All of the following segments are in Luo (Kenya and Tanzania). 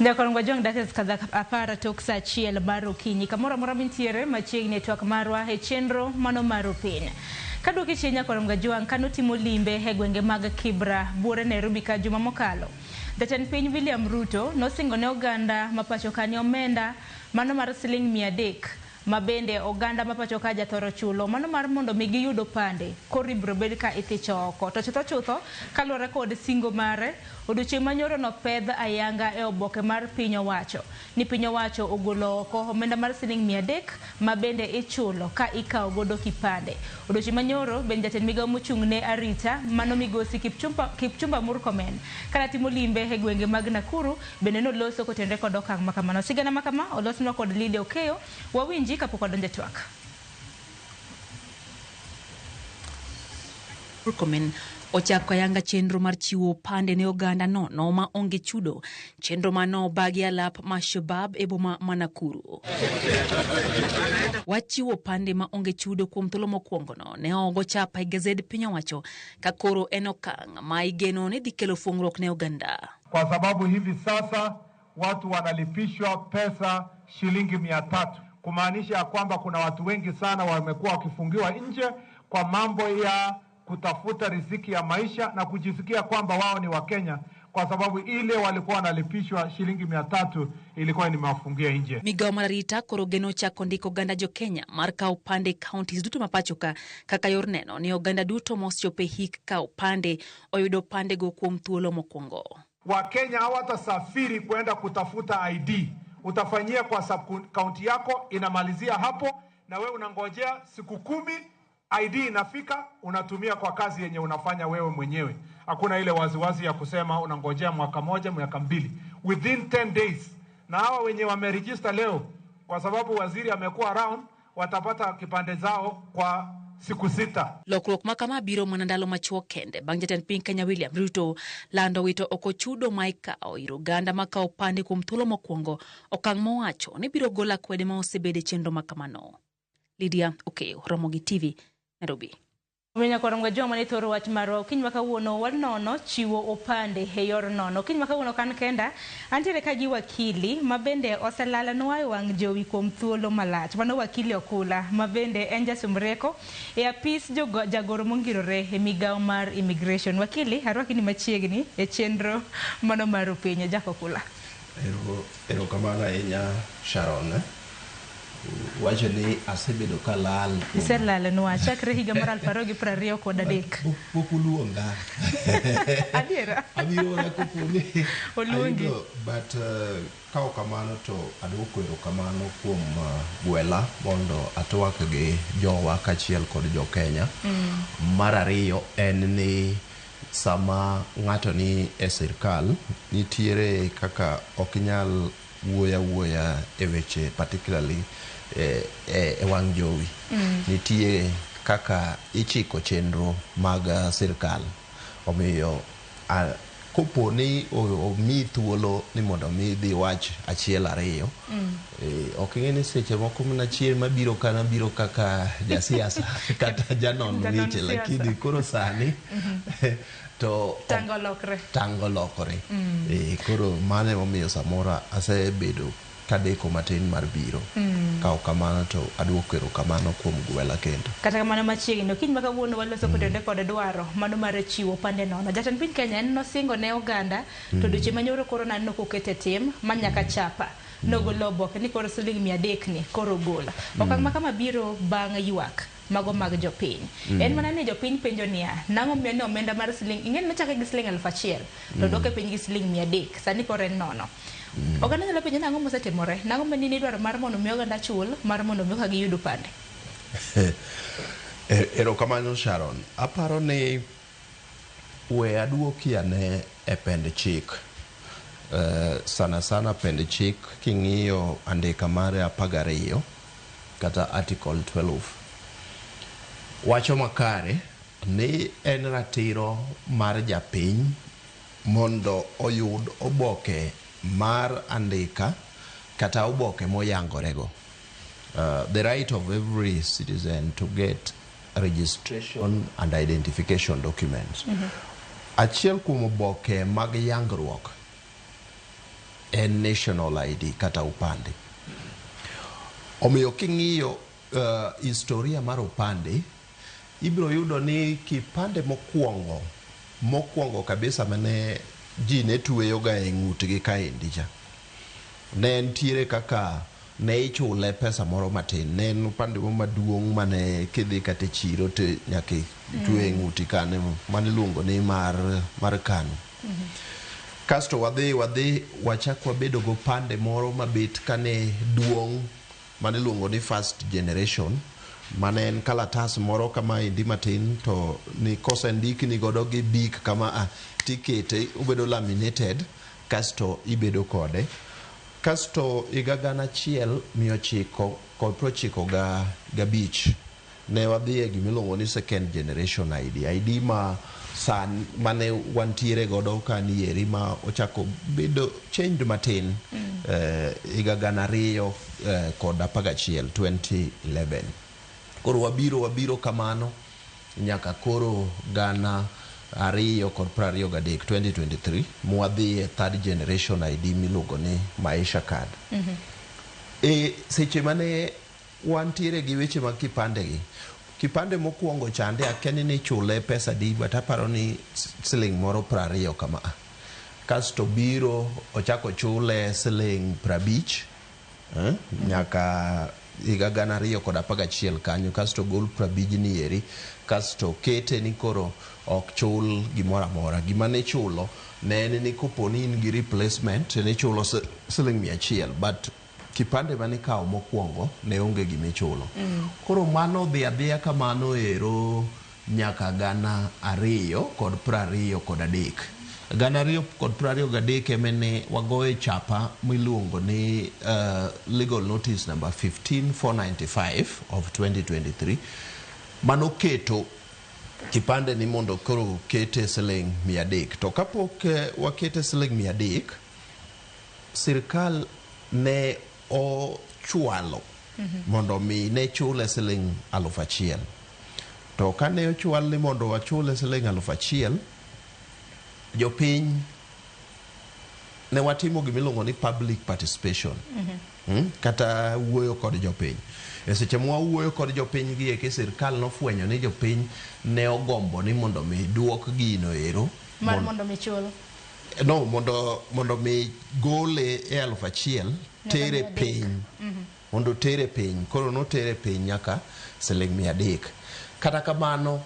Nyakorongwa Jong dakika kadha 10 tok saa 1 mar okinyi. Kamoro amora mintiere machiegni e twak marwa e chenro mano mar opiny. Kaduoki chien Nyakorongwa Jwang' kanotimo limbe e gwenge mag Kibra buore Nairobi ka juma mokalo. Jatend piny William Ruto nosingo ne oganda ma pacho ka ni omenda mano mar siling 300 ma bende oganda ma pacho ka jathoro chulo mano mar mondo mi giyud opande koro ibiro bed ka ithicho oko. To chutho chutho kaluwore kod singo mare, odiochieng' manyoro nopedh ayanga e oboke mar piny owacho ni piny owacho ogolo oko omenda mar siling 300 ma bende ichulo ka ikawo godo kipande. Odiochieng' manyoro bende jatend migawo mochung' ne arita mano migosi Kipchumba Murkomen kane timo limbe e gwenge mag Nakuru bende noloso kotenore kod okang' makamano. Sigana makama olosnwa kod Lydia Okeyo, wawinji kapok wadonjo e twak. Murkomen ochako ayanga chenro mar chiwo opande ne oganda nono ma onge chudo, chenro mano obagi alap ma Shabab e boma ma Nakuru. Wach chiwo opande ma onge chudo kuom thuolo mokwongo no ne ogo chapa e gazed piny owacho ka koro en okang' ma igeno ni dhi kelo fuong'ruok ne oganda. Kwa sababu hivi sasa watu wanalipishwa pesa shilingi 300, kumaanisha ya kwamba kuna watu wengi sana wamekuwa wakifungiwa nje kwa mambo ya kutafuta riziki ya maisha na kujisikia kwamba wao ni Wakenya, kwa sababu ile walikuwa wanalipishwa shilingi 300 ilikuwa nimewafungia nje. Migawo mar arita koro geno chako ndiko oganda jo Kenya mar kawo opande counties duto ma pacho ka kaka yor neno ni oganda duto mosechopo e hik kawo opande oyudo opande go kuom thuolo mokwongo. Wakenya hawatasafiri kwenda kutafuta ID. Utafanyia kwa sub county yako, inamalizia hapo, na wewe unangojea siku 10, ID inafika, unatumia kwa kazi yenye unafanya wewe mwenyewe. Hakuna ile waziwazi ya kusema unangojea mwaka moja, miaka 2. Within 10 days. Na hawa wenye wameregister leo, kwa sababu waziri amekuwa around, watapata kipande zao kwa siku 6. Lokruok ma kama biro mana ndalo machuok kende bang' jatend piny Kenya William Ruto lando wito oko chudo ma ikawo ir oganda ma kawo opande kuom thuolo mokwongo, okang' mowacho ni biro golo akwede ma osebedo e chenro ma kamano. Lydia Okeyo, Ramogi TV, Nairobi. Nyakorongwa Jwang' mane thoro wach marwa okinyi ma kawuono wanono chiwo opande e yor nono. Okinyi ma kawuono kan kenda antiere ka gi wakili ma bende oselalanwa e wang' jowi kuom thuolo malach. Mano wakili Okula ma bende en jasum rieko e apis jagoro mongirore e migawo mar immigration. Wakili, arwaki ni machiegni e chenro mano mar opiny. Jack Okula. Erokamano ahinya Sharon. Wacho ni asebedo kalal. Iselalnwa chakre higa mar 2023. Pok uluonga. Adiera. Abiro mana kopo ni Oluongi. ayudo, but ka ok kamano to aduoko erokamano kuom gwela mondo atwak gi jowa kaachiel kod jo Kenya. Mar ariyo en ni sama ng'ato ni e sirkal nitiere kaka ok inyal wuoyo awuoya e weche particularly e wang' jowi. Nitie kaka ichiko chenro mag sirkal. Omiyo kopo ni omiyi thuolo ni mondo mi idhi wach achiel ariyo, ok ing'e ni seche moko mana chieng' mabiro ka nabiro kaka jasiasa kata janon weche, lakini koro sani to tango lokre. Tango lokore. Koro mano emomiyo samoro asebedo kadeko matin mar biro. Ka ok kamano to aduoko erokamano kuom gwela kendo. Kata kamano machiegni okinyi ma kawuono waloso kotenore kod dwaro mano mar chiwo opande nono. Jatend piny Kenya en nosingo ne oganda to odiochieng' manyoro koro naneno kokete tim ma nyaka chapa nogolo oboke ni koro siling 300 ni koro ogolo. Okang' ma kama biro bang' ywak mago mag jopiny. En mana ni jopiny penjo niya, nang'o miyo ni omenda mar siling, ing'eni nochake gi siling 1000 to duoke piny gi siling 300, sani koro en nono. Oganda nyalo penjo nang'o mosetimore, nang'o ma nini dwaro mar mondo mi oganda chul mar mondo mi ka giyud opande? Erokamano Sharon. Aparo ni we aduoki ane e pend chik. Sana sana pend chik king'iyo andika mare 12 kata article 12 wacho makare ni en ratiro mar japiny mondo oyud oboke mar andika kata oboke moyangorego. The right of every citizen to get registration and identification documents. Achiel kuom oboke mag yangruok en national ID kata opande. Omiyo king'iyo historia mar opande, ibiro yudo ni kipande mokwongo mokwongo kabisa mane ji ne tweyoga e ng'utgi kaendi cha, ne ntiere kaka ne ichule pesa moro matin. Ne en opande moro maduong' mane kidhi kata e chiro to nyaka itwe e ng'uti kane, mane iluongo ni mar KANU. Kasto wadhi wachak wabedo gopande moro mabet kane duong' mane iluongo ni first generation, mane en kalatas moro kamaendi matin, to ni kosendikni godo gi bik kama a tikete obedo laminated, kasto ibedo kode. Kasto higa 1995 ne wadhi e gimiluongo ni second generation ID, ID ma san mane wantiere godo kanieri ma ochako bedo changed matin higa 2011, 2011. Koro wabiro kamano nyaka koro 2023, 2023, mwadhi e third generation ID miluongo ni Maisha Card. E seche mane wantiere gi weche mag kipande gi, kipande mokwongo chande akia ni nichule pesa adi, but aparo ni siling moro 20 kama. Kasto biro ochako chule siling 50 nyaka higa 2011 kanyo, kasto gol 50 ni eri, kasto kete ni koro ok chul gimoro amora. Gima ne chulo ne en ni kopo ni in gi replacement ne chulo siling 100, but kipande mane ikawo mokwongo ne onge gimichulo. Koro mano dhi adhiya kamano ero nyaka 2023. 2023 emene wagoye chapa miluongo ni legal notice number 15495 of 2023, manoketo kipande ni mondo koro kete siling 300. To kapok wakete siling 300, sirkal ne ochwalo mondo mi ne chule siling 1000. To kane ochwal ni mondo wachule siling 1000, jopiny ne watimo gimiluongo ni public participation, kata wuoyo kod jopiny. E seche ma wawuoyo kod jopiny gi eki, sirkal nofwenyo ni jopiny ne ogombo ni mondo mi duok gino ero mar mondo mi chul no mondo mi gole e 1000 tere piny, mondo tere piny. Koro notere piny nyaka siling 300. Kata kamano,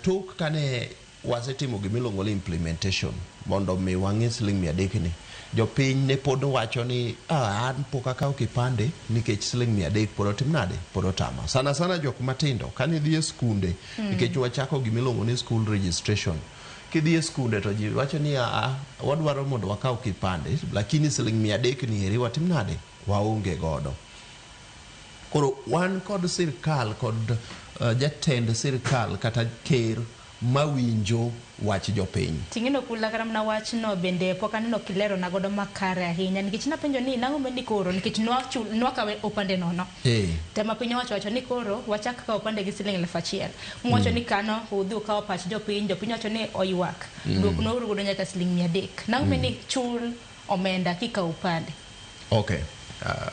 tok kane wasetimo gimiluongo ni implementation mondo mi wang'i siling 300 ni, jopiny ne pod wacho ni an pok akawo kipande nikech siling 300 pod otim nade, pod otama. Sana sana jok matindo kane dhi e skunde, nikech wachako gimiluongo ni school registration. Kidhi e skunde to ji wacho ni wadwaro mondo wakaw kipande, lakini siling 300 ni eri watim nade, waonge godo. Koro wan kod sirkal kod jatend sirkal kata ker mawinjo wach jopiny. Ting'eno kula kata mana wachno bende pok aneno kilero na godo makare ahinya, nikech napenjo ni nang'o mondi koro nikech nwakawe opande nono. Tema piny owacho wacho ni koro wachak kawo opande gi siling 1000. Mwacho ni kano udhi ukawo pach jopiny, jopiny wacho ni oywak. Duokno uru godo nyaka siling 300. Nang'o mondi chul omenda kikawo opande? Okay.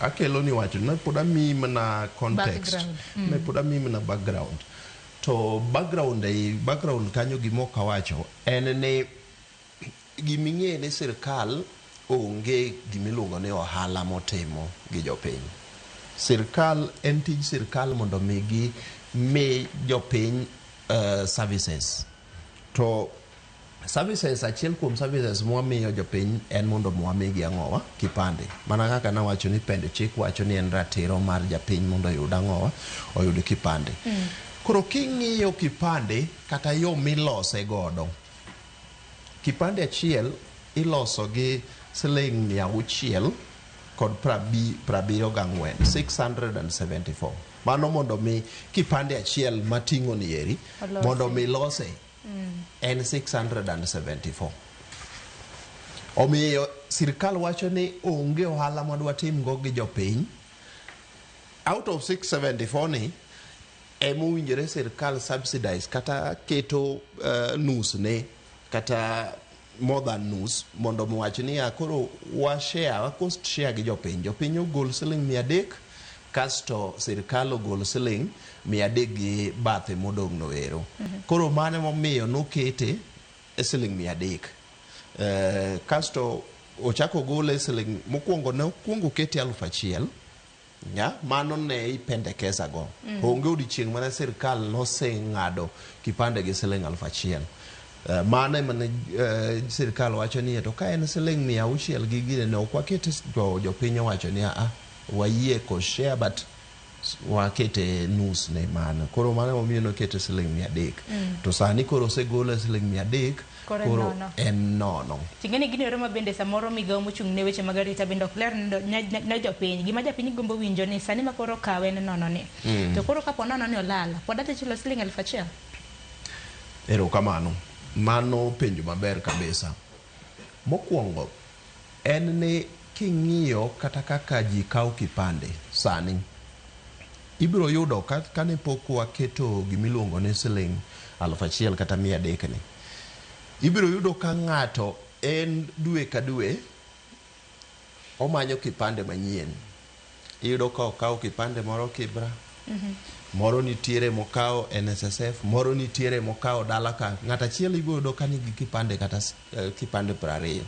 Akelo ni wacho ne pod amiyi mana context. Ne pod amiyi mana background. To background ei background kanyo gima ok awacho en ni giming'e ni sirkal onge gimiluongo ni ohala motimo gi jopiny. Sirkal en tij sirkal mondo mi gi mi jopiny services. To services, achiel kuom services mwamiyo jopiny en mondo mwamigi ang'owa kipande. Mana kaka nawacho ni pend chik wacho ni en ratiro mar japiny mondo oyud ang'owa, oyud kipande. Koro king'iyo kipande kata yo milose godo, kipande achiel iloso gi siling 674, 674. Mano mondo mi kipande achiel mating'o ni eri mondo mi lose en 674. Omiyo sirkal wacho ni onge ohala madwa timgo gi jopiny. Out of 674 ni emowinjore sirkal subsidize kata keto nus ne kata More than nus mondo wach niya koro wa share, wa cost share gi jopiny. Jopiny ogol siling 300, kasto sirkal ogol siling 300 gi bathe modong' no ero. Koro mano emomiyo nokete e siling 300. Kasto ochako ogole siling mokwongo, ne okwongo okete 1000. Ya, mano ne ipendekeza go. Onge odiochieng' mane sirkal noseng'ado kipande gi siling 1000. Mano ema ne sirkal wacho ni to ka en siling 600 gi gine ne ok wakete, to jopiny owacho ni a wayie ko share, but wakete nus ne mano. Koro mano emomiyo nokete siling 300. To sani koro osegole siling 300. Koro en Koro nono. En nono. Ting'eni gino ero ma bende samoro migawo mochung' ne weche mag arita bende ok ler ne jopiny. Gima japiny gombo winjo ni sani ma koro kawe en nono ni. To koro kapo nono ni olal, pod adhi chulo siling 1000? Erokamano. Mano penjo maber kabisa. Mokwongo en ni king'iyo kata kaka ji kawo kipande sani, ibiro yudo ka kane pok waketo gimiluongo ni siling 1000 kata 300 ni, ibiro yudo ka ng'ato en dwe ka dwe omanyo kipande manyien. Iyudo ka okawo kipande moro Kibra, moro nitiere mokawo NSSF, moro nitiere mokawo dala ka. Ng'at achiel ibiro yudo ka nigi kipande kata kipande 20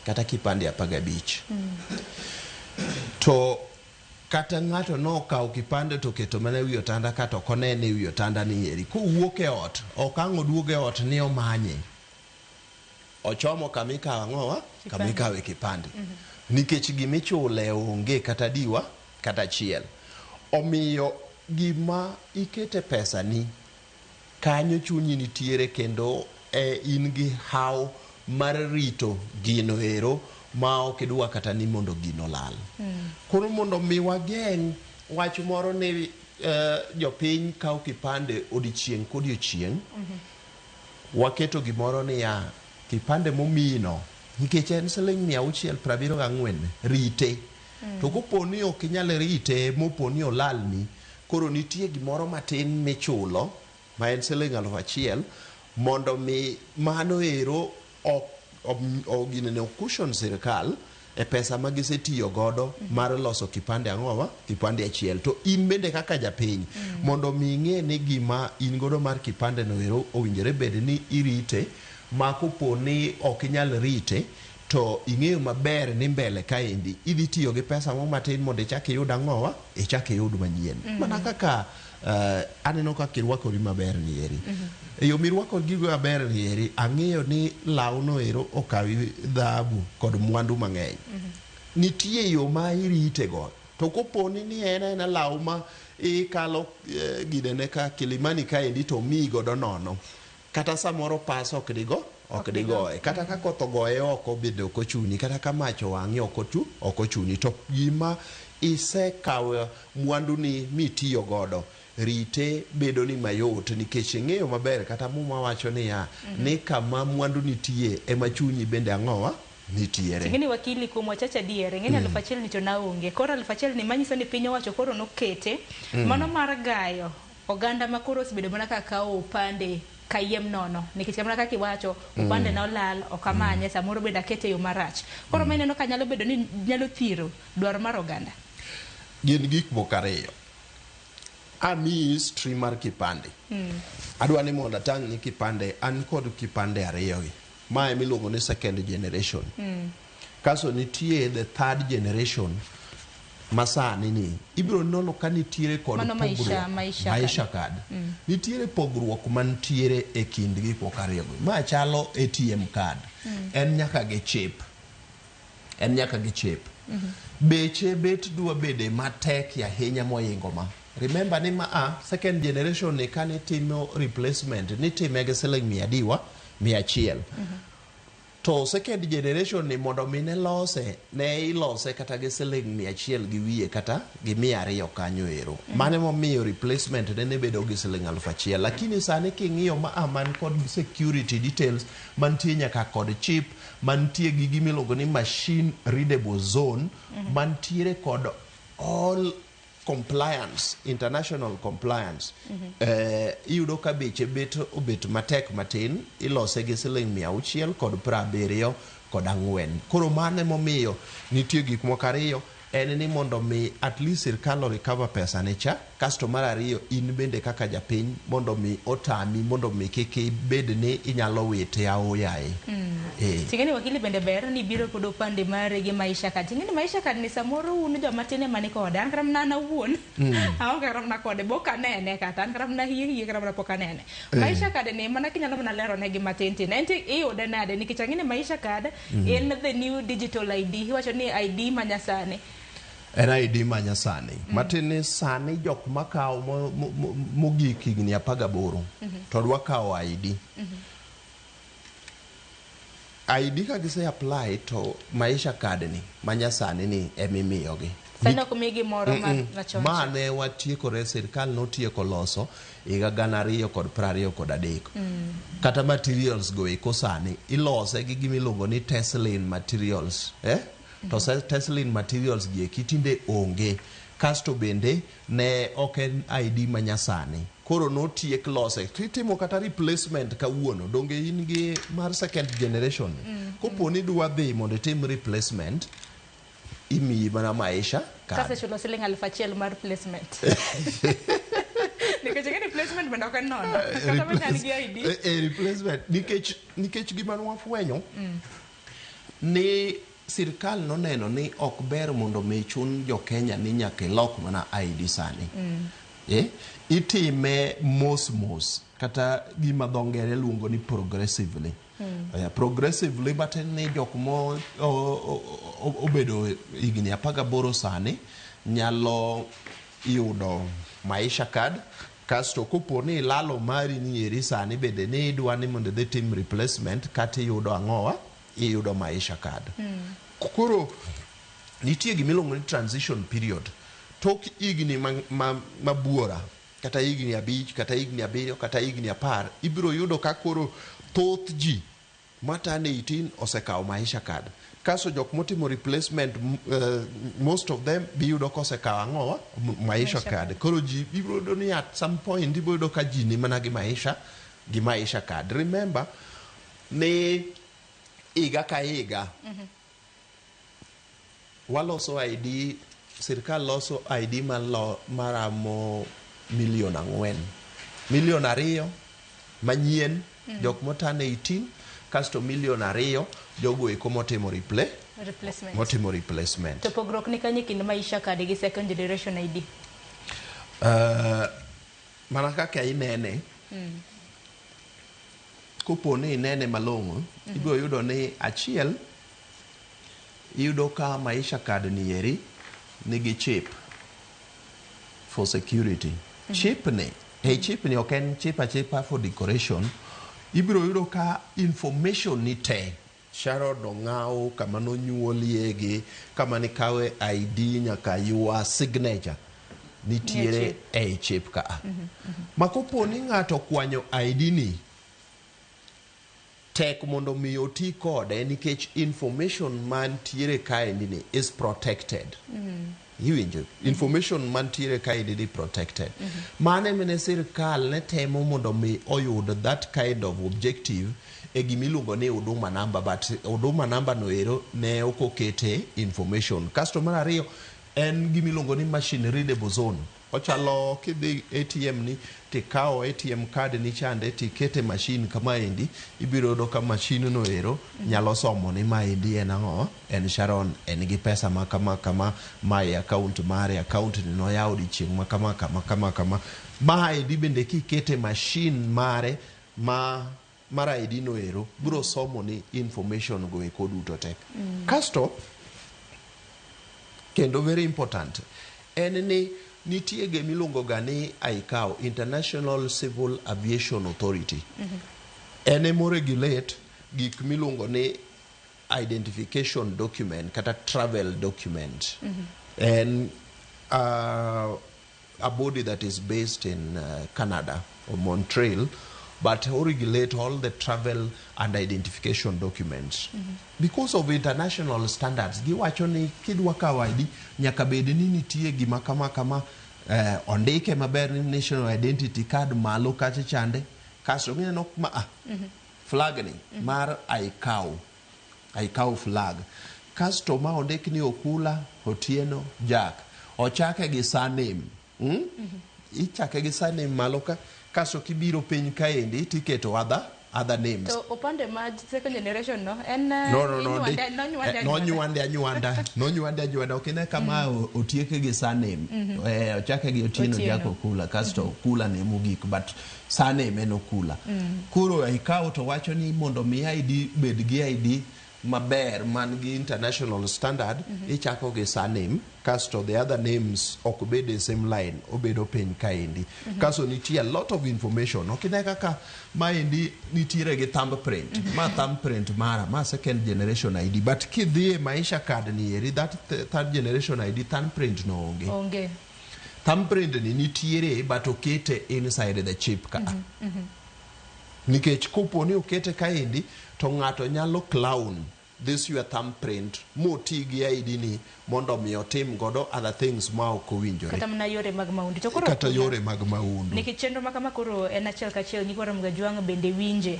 kata kipande 15. To kata ng'ato nokawo kipande to oketo mana e wi otanda ka, to ok onene e wi otanda ni eri. Kowuok e ot, ok ang' oduog e ot ni omanye. Ochomo kama ikawo ang'owa? Kama ikawe kipande. Nikech gimichule onge kata diwa kata achiel. Omiyo gima ikete pesa ni kanyo chunyi nitiere, kendo in gi haw mar rito gino ero ma ok idwa kata ni mondo gino lal. Koro mondo mi wageng' wach moro ni jopiny kawo kipande odiochieng' kodiochieng', waketo gimoro niya, kipande momiyino, nikech en siling 674, rite. To kopo ni ok inyal rite, mopo ni olalni, koro nitie gimoro matin michulo ma en siling 1000 mondo mi mano ero ok ginene cushion sirkal e pesa ma gisetiyo godo mar loso kipande ang'owa, kipande achiel. To in bende kaka japiny, mondo mi ing'e ni gima in godo mar kipande no ero owinjore bed ni irite, ma kopo ni ok inyal rite to ing'eyo maber ni mbele kaendi idhi tiyo gi pesa mo matin mondo ichak iyud ang'owa, ichak iyud manyien. Mana kaka aneno kaka irwakori maber ni eri. E yo mirwako gigo maber ni eri, ang'eyo ni lawno ero okawi dhahabu kod mwandu mang'eny. Nitie yo ma irite go. To kopo ni en aena law ma ikalo ginene ka Kilimani kaendi to omiyi godo nono. Kata samoro pas ok digo, ok digoye. Kata ka koth ogoye oko bende ok ochuni. Kata ka mach owang'e ok ochuni. To gima isekawo mwanduni mitiyo godo, rite bedo ni mayot, nikech ing'eyo maber kata Muma wacho niya, ni kama mwandu nitie ema chunyi bende ang'owa nitiere. Ting'eni wakili, kuom wachache adier, ing'eni 1000 ni to naonge. Koro 1000 ni manyiso ni piny owacho koro nokete. Mano mar gayo oganda ma koro osebedo mana ka kawo opande kayiem nono. Nikech mana kaka iwacho, opande na olal, ok amanye, samoro bende akete e yo marach. Koro ma ineno ka nyalo bedo ni nyalo thiro dwaro mar oganda. Gin gik moko ariyo. Amiyi history mar kipande. Adwa ni mondo atang'ni kipande, an kod kipande ariyo gi. Ma emiluongo ni second generation. Kaso nitie the third generation masani ni ibiro nono ka nitiere kod Mano Maisha- pogruok. Maisha. Maisha card. Nitiere pogruok mantiere e kind gik moko ariyo go. Ma chalo ATM card. En nyaka gi chip. En nyaka gi chip. Beche bet dwa bede matek ahinya moingo ma. Remember ni ma a second generation ni kane timo replacement nitime gi siling mia diwa 100. To second generation ni mondo mi ne lose, ne ilose kata gi siling 100 gi wiye kata gi 200 kanyo ero. Mano emomiyo replacement ne bedo gi siling 1000. Lakini sani king'iyo ma a man kod security details, mantie nyaka kod chip, mantie gi gimiluongo ni machine readable zone, mantiere kod all Compliance, international compliance. Iyudo ka beche bet obet matek matin, ilose gi siling 674. Koro mano emomiyo nitie gik moko ariyo, en ni mondo mi at least sirkal o recover pesa ne cha, kasto mar ariyo in bende kaka japiny mondo mi otami mondo mi kik ibed ni inyalo wite aoyaye. Ting'eni wakili bende ber ni biro kod opande mari gi Maisha Card. Ting'eni Maisha Card ni samoro un joma tin ema ni kode. An kata mana an awuon aonge kata mana kode. Bok anene kata an kata mana hie hie kata mana pok anene. Maisha Card ni mana kinyalo mana lero negi matin tin. En ti iyude nade nikech ang'e ni Maisha Card en the new digital ID. Iwacho ni ID ma nyasani. En ID ma nyasani. Matin ni sani jok makawo mogik higni 18 to dwa kawo ID. ID ka gise apply to Maisha Card ni ma nyasani ni emimiyogi. Sani ok migi moro ma machon. Ma ne watiekore, sirkal notieko loso higa 2023. Kata materials go eko sani ilose gi gimiluongo ni Teslin materials. Eh? To Teslin materials gi eki tinde onge. Kasto bende ne ok en ID ma nyasani. Koro notiek lose. Titimo kata replacement kawuono, donge in gi mar second generation ni? Kopo ni idwa dhi mondo itim replacement, imiyi mana Maisha Card. Kasechulo siling 1000 mar placement. Nikech ing'e ni placement bende ok en nono. Kata mana an gi ID. Replacement nikech gima nwafwenyo ni sirkal noneno ni ok ber mondo mi chun jo Kenya ni nyaka ilok mana ID sani. Itime mos mos kata gima dho ngere luongo ni progressively. Progressively matin ni jok mo obedo higni 18 sani nyalo yudo Maisha Card. Kasto kopo ni ilalo mari ni eri sani bende ni idwa ni mondo idhi tim replacement kata iyudo ang'owa, iyudo Maisha Card. Koro nitie gimiluongo ni transition period. Tok higni ma buora kata higni 5 kata higni 7 kata higni 10 ibiro yudo ka koro thoth ji matan 18 osekawo Maisha Card. Kasto jok motimo replacement, most of them biyudo kosekawo ang'owa, Maisha Maisha Card. Koro ji ibiro yudo ni at some point ibiro yudo ka ji ni mana gi Maisha Card. Remember ni higa ka higa waloso ID, sirkal loso ID maramo milion 4, milion 2 manyien, jok motan 18, kasto milion 2 jogo eko motimo Replacement. motimo replacement. To pogruok ni kanye kind Maisha Card gi second generation ID? Mana kaka inene, kopo ni inene malong'o, ibiro yudo ni achiel, iyudo ka Maisha Card ni eri nigi chip for security. Chip ni, ei chip ni ok en chip achipa for decoration. Ibiro yudo ka information ni te, Sharon Ong'aw, kama nonyuolie gi kama nikawe ID nyaka your signature nitiere ei chip ka. Ma kopo ni ng'ato okwanyo ID ni, tek mondo mi oti kode nikech information mantiere kaendi ni is protected. Iwinjo? Information mantiere kaendi ni protected. Mano emane sirkal ne temo mondo mi oyud that kind of objective e gimiluongo ni Huduma Number, but Huduma Number no ero ne ok okete information. Kasto mar ariyo en gimiluongo ni machine readable zone. Ochalo kidhi ATM ni tikawo ATM card ni chande tikete machine kamaendi, ibiro yudo ka machine no ero nyalo somo ni maendi en ang'o, en Sharon, en gi pesa ma kama kama, mae account mare, account ni noyaw odiochieng' ma kama kama kama kama. Maendi bende kikete machine mare ma mar ID no ero biro somo ni information go eko duto te. Kasto kendo very important en ni nitie gimiluongo ga ni ICAO, International Civil Aviation Authority. En emo regulate gik miluongo ni identification document kata travel document. En a body that is based in Canada or Montreal. But o regulate all the travel and identification documents. Because of international standards, giwacho ni kidwa kawo ID nyaka bed ni nitie gima kama kama, ondike maber ni national identity card malo kacha chande. Kasto gineno ma flag ni mar ICAO, ICAO flag. Kasto ma ondik ni Okula Otieno Jack. Ochake gi surname. Ichake gi surname malo ka, kasto kibiro piny kaendi tiketo other names. To opande ma second generation no en No, nonywande eh, nonywande anywanda, nonywande anywanda. Ok ine kama otieke gi surname. Ochake gi Otieno. Otieno. Jack Okula, kasto Okula ne mogik, but surname en Okula. Koro ICAO to wacho ni mondo mi ID bed gi ID maber man gi international standard, ichako gi surname, kasto the other names ok bed e same line, obedo piny kaendi. Kasto nitie a lot of information. Ok ine kaka maendi nitiere gi thumbprint. Ma thumbprint mara, ma second generation ID, but kidhi e Maisha Card ni eri, that third generation ID, thumbprint no onge. Onge. Thumbprint ni nitiere, but okete inside the chip ka, nikech kopo ni okete kaendi to ng'ato nyalo clone this your thumbprint moti gi ID ni mondo mi otim godo other things ma ok owinjore. Kata mana yore mag maundu to koro kata Okula, yore mag maundu. Nikech chenro ma kama koro en achiel kachiel, nyikwa Ramogi Ajwang' bende winje.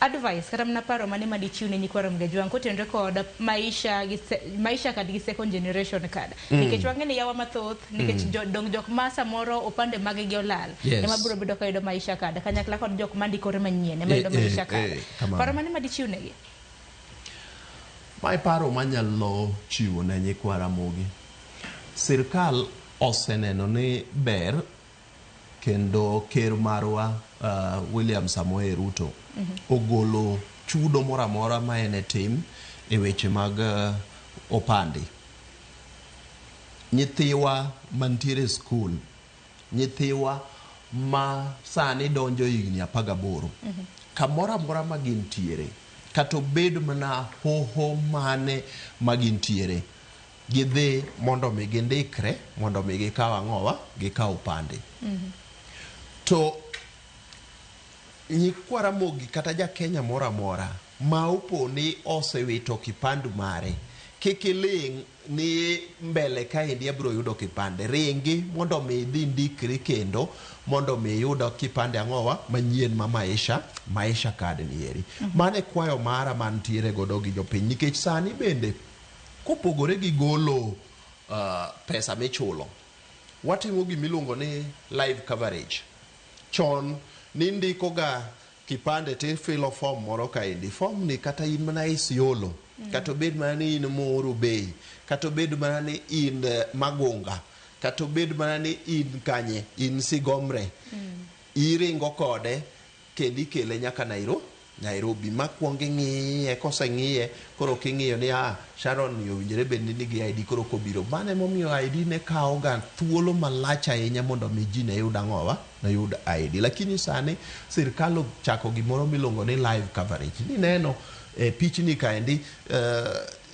Advice kata mana paro mane madichiw ne nyikwa Ramogi Ajwang' kotenore kod Maisha gi Maisha Card gi second generation card? Nikech wang'e ni yawa mathoth, nikech jodong jok ma samoro opande mag gi olal ema biro bedo ka yudo Maisha Card kanyakla kod jok mandikore manyien ema yudo Maisha Card. Kamano. Paro mane madichiw negi? Mae paro manyalo chiwo ne nyikwa Ramogi. Sirkal oseneno ni ber kendo ker marwa William Samoei Ruto ogolo chudo moro amora ma en e tim e weche mag opande. Nyithiwa mantiere e skul, nyithiwa ma sani donjo higni 18, kamoro amora ma gintiere, kata obed mana hoho mane ma gintiere, gidhi mondo mi gindikre mondo mi gikaw ang'owa, gikaw opande. To nyikwa Ramogi kata ja Kenya moro amora ma opo ni osewito kipande mare, kik iling' ni mbele kaendi abiro yudo kipande. Ringi mondo mi idhi ndikri kendo mondo mi iyud kipande ang'owa manyien ma Maisha Card ni eri. Mano e kwayo mara mantiere godo gi jopiny, nikech sani bende kopogore gi golo pesa michulo, watimo gimiluongo ni live coverage. Chon nindiko ga kipande tifilo form moro kaendi. Form ni kata in mana Isiolo, kata obed mana ni in Moro Bay, kata obed mana ni in Magunga, kata obed mana ni in kanye, in Sigomre, iringo kode kendo ikele nyaka Nairobi ma kuong ing'iye. Koseng'iye koro king'iyo ni Sharon ni owinjore bed ni nigi ID, koro kobiro. Mano emomiyo ID ne kawo ga thuolo malach ahinya mondo mi ji ne yud ang'owa, ne yud ID. Lakini sani sirkal ochako gimoro miluongo ni live coverage. Nineno e pichni kaendi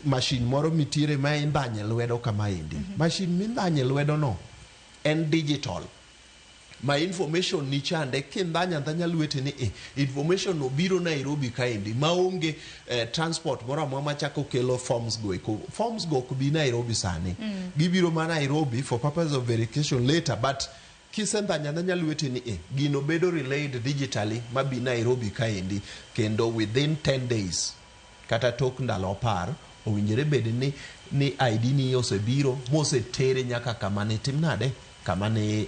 mashin moro mitiere ma indhanye lwedo kamaendi. Mashin mindhanye lwedo no en digital ma information ni chande kindhanyo andhanya lweti ni information no biro Nairobi kaendi maonge transport moro amora machako kelo forms go eko. Forms go ok bi Nairobi sani. Gibiro ma Nairobi for purpose of verification later, but kisendhanyo andhanya lweti ni gino bedo relayed digitally mabi Nairobi kaendi, kendo within 10 days kata tok ndalo 10 owinjore bed ni ID ni osebiro mosetere nyaka kama ne tim nade, kama ne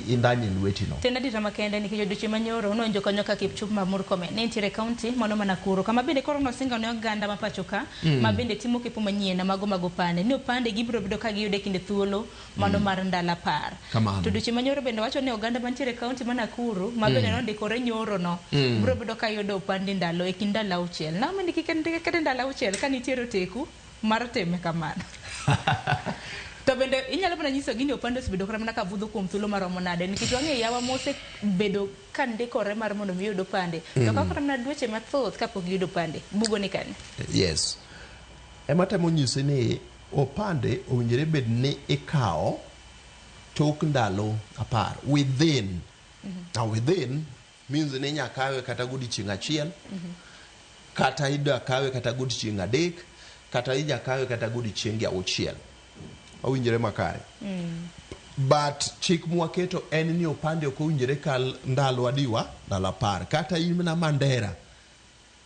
indhanye lweti no. Tend adita makende nikech odiochieng' manyoro nowinjo kanyo ka Kipchumba Murkomen ne nitiere e kaunti mano ma Nakuru, kama bende koro nosingo ne oganda ma pacho ka ma bende timo kepo manyien mago mag opande ni opande gibiro bedo ka giyudo e kinde thuolo mano mar ndalo 10. Kamano. To odiochieng' manyoro bende wacho ni oganda mantiere e kaunti ma Nakuru ma bende nondikore nyoro no biro bedo ka yudo opande ndalo e kind ndalo 6. Naomi ni kik kete ndalo 6 ka nitiere oteku mar time kamano. To bende inyalo mana nyisogi ni opande osebedo kata mana ka budho kuom thuolo maromo nade, nikech wang'eyo yawa mosebedo ka ndikore mar mondo mi oyud opande to kawo kata mana dweche mathoth kapok giyudo opande. Bugo ni kanye? Yes, ema temo nyisi ni opande owinjore bed ni ikawo tok ndalo 10 within. Now within Means ni inya kawe kata godiochieng' achiel, kata ida kawe kata godiochieng' adek, kata inya kawe kata godiochienge auchiel. Wawinjore makare? But chik mwaketo en ni opande ok owinjore kal ndalo adiwa? Ndalo 10. Kata in mana Mandera,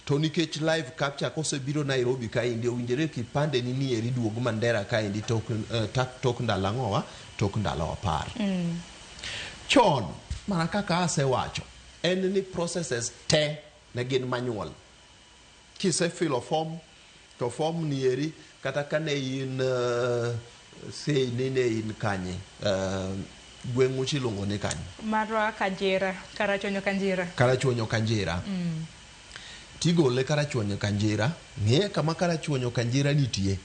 to nikech live capture kosebiro Nairobi kaendi, owinjore kipande ni nieri duog Mandera kaendi tok, tok ndalo ang'owa? Tok ndalo 10. Chon, mana kaka asewacho, en ni processes te ne gin manual. Kisefilo form, to form nieri kata ka ne in say ni ne in kanye, gweng'u chiluongo ni kanye? Marwa Kanjira, Karachuonyo Kanjira. Karachuonyo Kanjira. Tigole Karachuonyo Kanjira, ng'iye kama Karachuonyo Kanjira nitie,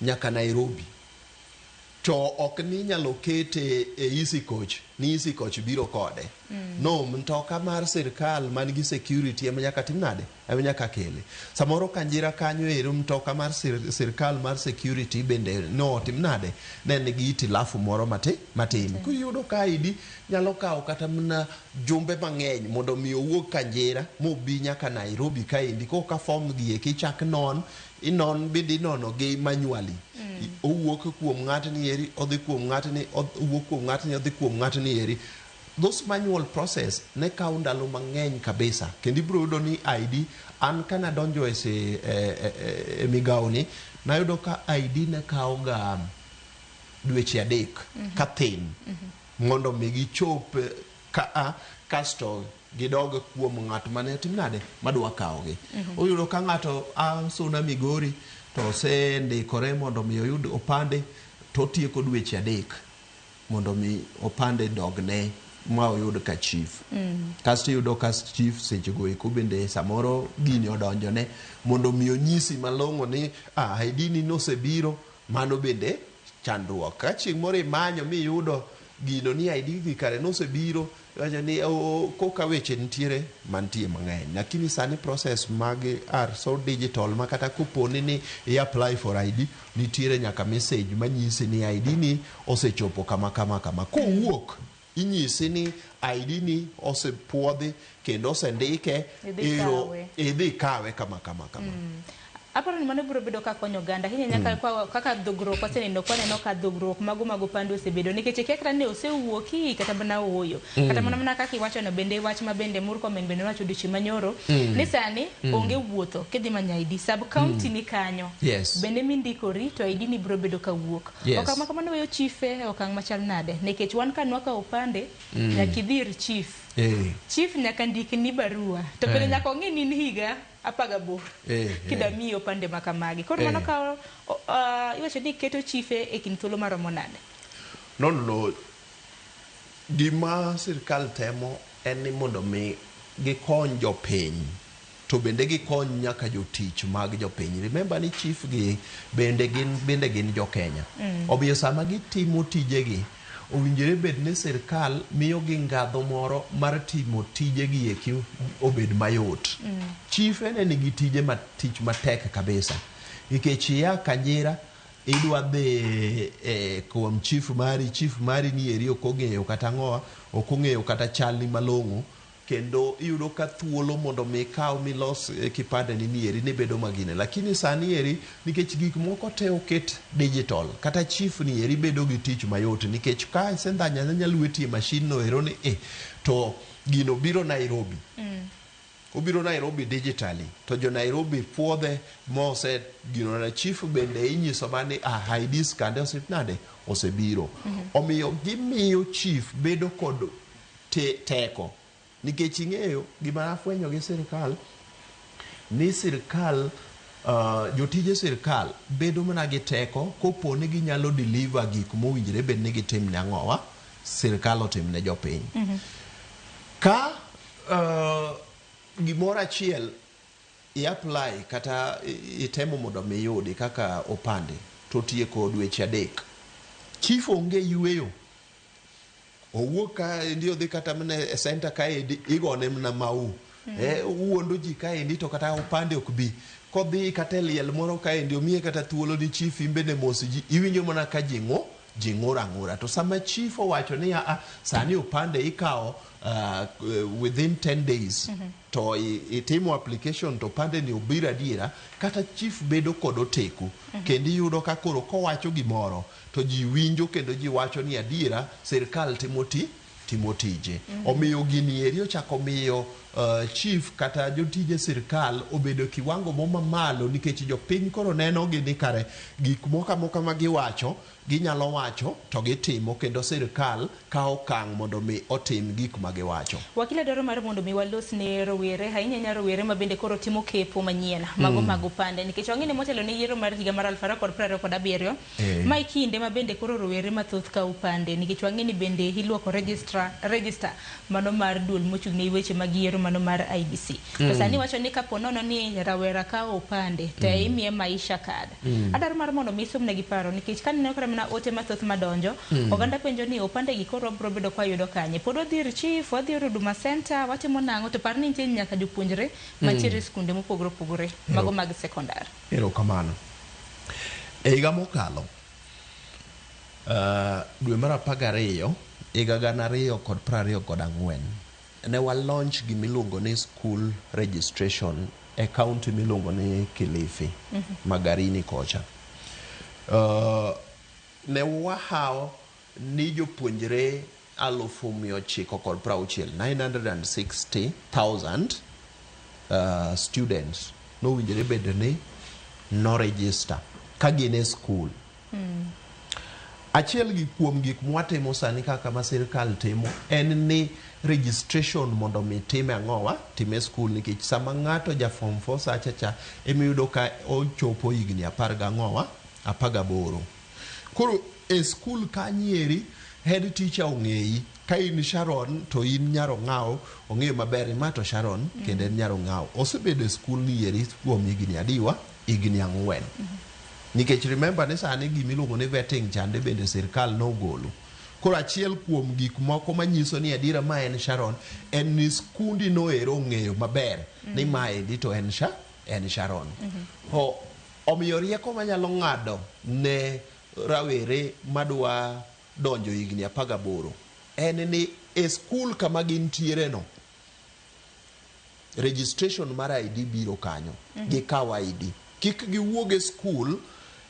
nyaka Nairobi. To ok ni inyalo kete e Easy Coach, ni Easy Coach biro kode. No, mtoka mar sirkal man gi security ema nyaka tim nade? Ema nyaka kele. Samoro Kanjira kanyo ero mtoka mar sirkal mar security bende no tim nade? Ne nigi hitilafu moro matin. Kiyudo ka ID nyalo kawo kata mana jumbe mang'eny mondo mi owuog Kanjira mobi nyaka Nairobi kaendi. Koka form gi eki chak non, inon bende inono gi manually. Owuok kuom ng'atni eri, odhi kuom ng'atni, owuok kuom ng'atni, odhi kuom ng'atni eri. Those manual process ne kawo ndalo mang'eny kabisa. Kendo ibiro yudo ni ID, an kanadonjo e migawo ni, nayudo ka ID ne kawo ga dweche 3 kathin mondo mi gichop ka a kasto gidog kuom ng'at mane tim nade madwa kawogi. Oyudo ka ng'ato a Suna Migori to osendikore mondo mi oyud opande to otieko dweche 3 mondo mi opande dogne ma oyud ka chief. Kasto iyudo ka chief sechego eko bende samoro gini odonjone mondo mi onyisi malong'o ni ID ni nosebiro, mano bende chandruok. Ka chieng' moro imanyo miyudo gino ni ID gi kare nosebiro, iwacho ni koka weche nitiere mantie mang'eny. Lakini sani process mag are so digital ma kata koponi ni i apply for ID, nitiere nyaka message manyisi ni ID ni osechopo kama kama kama. Kowuok, inyisi ni ID ni osepuodhi kendo osendike, Idhi kawe. Idhi kawe kama kama kama. Aparo ni mano biro bedo ka konyo oganda ahinya nyaka kaka dhogruok waseneno kwaneno ka dhogruok mago mag opande osebedo nikech kia kata ne osewuoki kata mana ooyo. Kata mana kaka iwachono bende wach ma bende Murkomen bende nowacho odiochieng' manyoro ni sani onge wuotho kidhi manyo ID sub county ni kanyo. Bende mindikori to ID ni biro bedo ka wuok. Okang' ma kamano weyo chife e okang' machal nade nikech wan ka nwakawo opande nyaka idhi ir chief. Chief nyaka ndikni barua to bende nyaka ong'i ni in higa 18 kida miyi opande ma kamagi. Koro mano kawo iwacho ni keto chife e kind thuolo maromo nade? No, no, no. Gima sirkal temo en ni mondo mi gikony jopiny to bende gikony nyaka jotich mag jopiny. Remember ni chief gi bende gin jo Kenya. Omiyo sama gitimo tijegi, owinjore bed ni sirkal miyo gi ngadho moro mar timo tijegi eki obed mayot. Chife ne nigi tije ma tich matek kabisa. Nikech ia Kanjira idwa dhi kuom chief mari, chief mari ni eri ok ong'eyo kata ang'owa, ok ong'eyo kata chalni malong'o, kendo iyudo ka thuolo mondo mi ikaw milos kipande ni nieri ne bedo magine. Lakini sani eri nikech gik moko te oket digital, kata chief ni eri bedo gi tich mayot nikech ka isendhanyo adhanya lweti e mashin no ero ni to gino biro Nairobi. Obiro Nairobi digitally to jo Nairobi puodhe mose gino na chief bende inyiso mana ni IDs kande nade osebiro. Omiyo gimiyo chief bedo kod teko nikech ing'eyo gima afwenyo gi sirkal ni sirkal jotije sirkal bedo mana gi teko kopo ni ginyalo deliver gik mowinjore bed ni gitim ne ang'owa sirkal otim ne jopiny. Ka gimoro achiel i apply kata itemo mondo mi iyudi kaka opande to tieko dweche 3, chief onge yweyo. Owuok kaendi odhi kata mana e center kaendi igone mana mau. Owuondo ji kaendi to kata opande ok bi. Kodhi kata e liel moro kaendi omiye kata thuolo ni chief in bende mos ji, iwinjo mana ka ji ng'u. ji ng'ur ang'ura. To sama chief owacho ni a sani opande ikawo within 10 days to itimo application to opande ni obiro adiera, kata chief bedo kod oteku kendo iyudo ka koro kowacho gimoro to ji winjo kendo ji wacho ni adiera sirkal timo tije. Omiyo gini eri ochako miyo chief kata jotije sirkal obedo e kiwango mo mamalo, nikech jopiny koro neno gi ni kare gik moko amoka ma giwacho ginyalo wacho to gitimo, kendo sirkal kawo okang' mondo mi otim gik ma giwacho. Wakila dwaro mar mondo mi walos ne rowere, ahinya ahinya rowere ma bende koro timo kepo manyien mago mag opande, nikech wang'e ni motelo ne yiero mar higa mar 2027, ma e kinde ma bende koro rowere mathoth kawo opande, nikech wang'e ni bende iluoko register mano mar duol mochung' ne weche mag yiero mano mar IEBC. To sani wacho ni kapo nono ni rawera kawo opande to imiye maisha card. Adwaro mar mondo mi isomnegi paro, nikech kaneno kata mana ote mathoth madonjo, oganda penjo ni opande gi koro wabro bedo kwa yudo kanye? Pod wadhi ir chief, wadhi ir Huduma Center, watimo nang'o? To par ni nitie nyaka jopuonjre mantiere e skunde mopogore opogore mago mag sekondar. Erokamano. E higa mokalo, dwe mar 12 higa 2024, ne wa launch gimiluongo ni school registration e county miluongo ni Kilifi, Magarini kocha. Ne wahawo ni jopuonjre 960,000, 960,000 students nowinjore bedo ni no register ka gin e school. Achiel gi kuom gik mwatimo sani kaka ma sirkal timo en ni registration mondo mi time ang'owa time school, nikech sama ng'ato ja form 4 sacha cha emiyudo ka ochopo higni apar gang'owa 18. Koro e school kanyieri head teacher ong'eyi ka in Sharon to in Nyarong'aw, ong'eyo maber ni ma to Sharon kendo en Nyarong'aw osebedo e school ni eri kuom higni adiwa higni 4. Nikech remember ni sani gimiluongo ni vetting chande bende sirkal nogolo. Koro achiel kuom gik moko manyiso ni adiera ma en Sharon en ni skundi no ero ong'eyo maber ni maendi to en en Sharon. Omiyo rieko manyalo ng'ado ne rawere madwa donjo higni 18 en ni e skul kama gintiere no registration mar ID biro kanyo. Gikaw ID. Kik giwuog e skul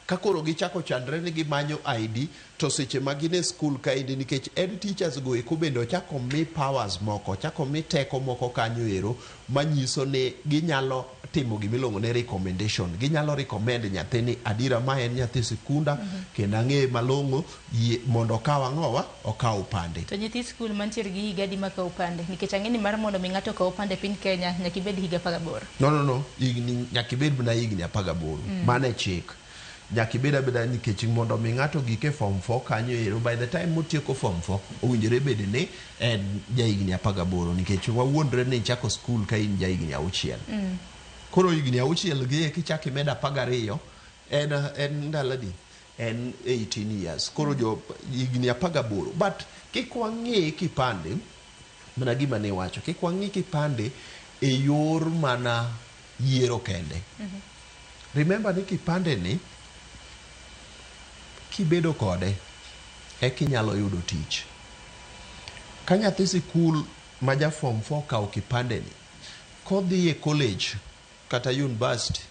ka koro gichako chandre ni gimanyo ID to seche ma gin e skul kaendi, nikech head teachers go eko bende ochako mi powers moko, ochako mi teko moko kanyo ero manyiso ni ginyalo timo gimiluongo ni recommendation. Ginyalo recommend nyathi ni adiera ma en nyathi sikunda kendo ang'eye malong'o, yie mondo okaw ang'owa okaw opande. To nyithi skul mantiere gi higa adi makawo opande? Nikech ang'e ni mar mondo mi ng'ato okaw opande e piny Kenya nyaka ibed higa 18. No, higni nyaka ibed mana higni 18. Mano e chik. Nyaka ibed abeda, nikech mondo mi ng'ato gik e form 4 kanyo ero, by the time motieko form 4 owinjore bed ni en jahigni 18, nikech wawuondre ni ichako skul ka in jahigni 6. Koro higni 6 gi kichako imedo 12 en ndalo adi? En 18 years. Koro jo higni 18. But kik wang'i kipande mana gima ne iwacho, kik wang'i kipande e yor mana yiero kende. Remember ni kipande ni kibedo kode eka inyalo yudo tich. Ka nyathi sikul ma ja form 4 okawo kipande ni, kodhi e college kata university,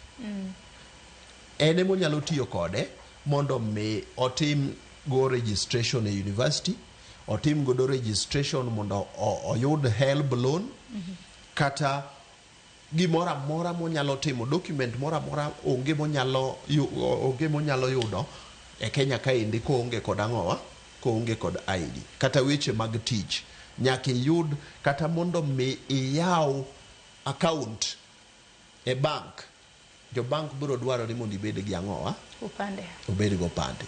en emonyalo tiyo kode mondo mi otim go registration e university, otim godo registration mondo oyud HELB loan, kata gimoro amora monyalo timo, document moro amora onge monyalo yudo e Kenya kaendi koonge kod ang'owa koonge kod ID. Kata weche mag tich nyaka iyud, kata mondo mi iyaw account e bank, jo bank biro dwaro ni mondo ibed gi ang'owa Opande. Obed gi opande.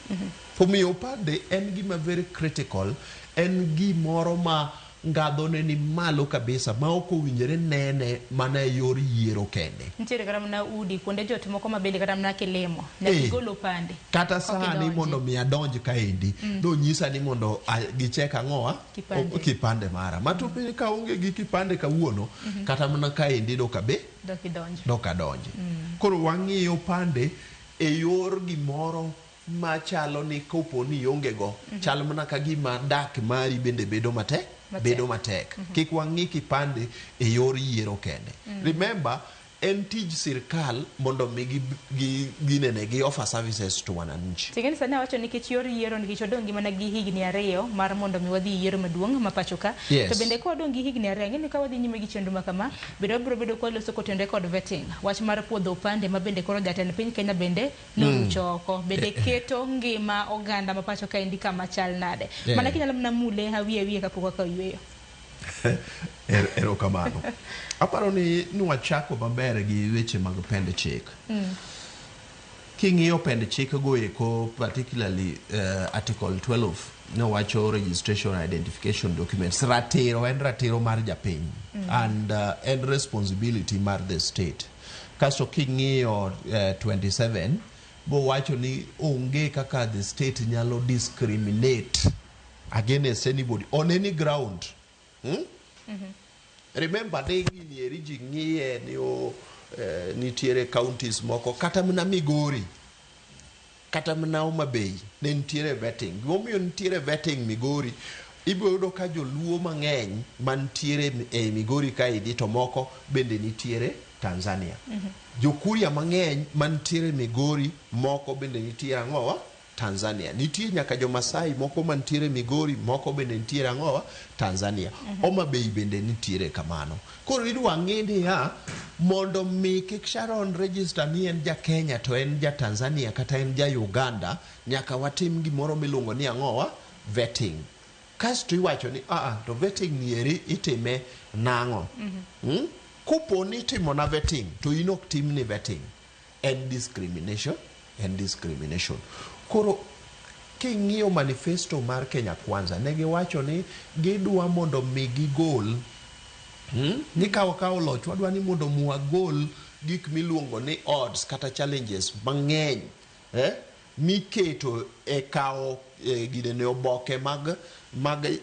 Omiyo opande en gima very critical, en gimoro ma ngadhone ni malo kabisa ma ok owinjore nene mana e yor yiero kende. Nitiere kata mana udi kuonde jot moko ma bende kata mana kilimo nyaka igol opande. Kata sani Okidonji. mondo mi adonj kaendi, nonyisa ni mondo gichek ang'owa Kipande. Kipande mara. Ma to piny kaonge gi kipande kawuono, kata mana kaendi dok abe Dok idonjo. Dok adonji. Koro wang'iyo opande e yor gimoro machalo ni kopo ni ionge go, chal mana ka gima dak mari bende bedo matek. Matek. Bedo matek. Kik wang'i kipande e yor yiero kende. Remember, en tij sirkal mondo mi gi ginene gi offer services to wananchi. Ting'eni sani awacho nikech yor yiero, nikech wadong' gi mana gi higni 2 mar mondo mi wadhi yiero maduong' ma pacho ka. Yes. To bende ka wadong' gi higni 2, ang'e ni ka wadhi nyime gi chenro ma kama, bende wabiro bedo ka waloso kotenore kod vetting. Wach mar puodho opande ma bende koro jatend piny Kenya bende norucho oko. Bende keto ngima oganda ma pacho ka endi kama chal nade. Mana kinyalo mana mule awiye awiye kapok wakawo yueyo. Erokamano. Aparo ni nwachako maber gi weche mag pend chik. King'iyo pend chik go eko, particularly Article 12 nowacho registration and identification documents. Ratiro en ratiro mar japiny and en responsibility mar the state. Kasto king'iyo 27 bowacho ni onge kaka the state nyalo discriminate against anybody on any ground. Hmm? Remember ni gini eri ji ng'iye ni o, nitiere counties moko kata mana Migori kata mana Homa Bay ne nitiere vetting. Gimomiyo nitiere vetting Migori, ibiro yudo ka joluo mang'eny mantiere e Migori kaendi to moko bende nitiere Tanzania. Jokuria mang'eny mantiere Migori moko bende nitiere ang'owa Tanzania. Nitie nyaka jo-Masai moko mantiere Migori, moko bende nitiere ang'owa Tanzania. Homa Bay bende nitiere kamano. Koro idwa ng'i niya, mondo mi kik Sharon register ni en ja Kenya to en ja Tanzania kata en ja Uganda, nyaka watim gimoro miluongo ni ang'owa vetting. Kasto iwacho ni to vetting ni eri itime nang'o? Kopo ni itimo na vetting to in ok timni vetting, en discrimination, en discrimination. Koro king'iyo manifesto mar Kenya Kwanza, ne giwacho ni gidwa mondo mi gigol ni ka wakawo loch, wadwa ni mondo mi wagol gik miluongo ni odds kata challenges mang'eny miketo e kawo ginene oboke mag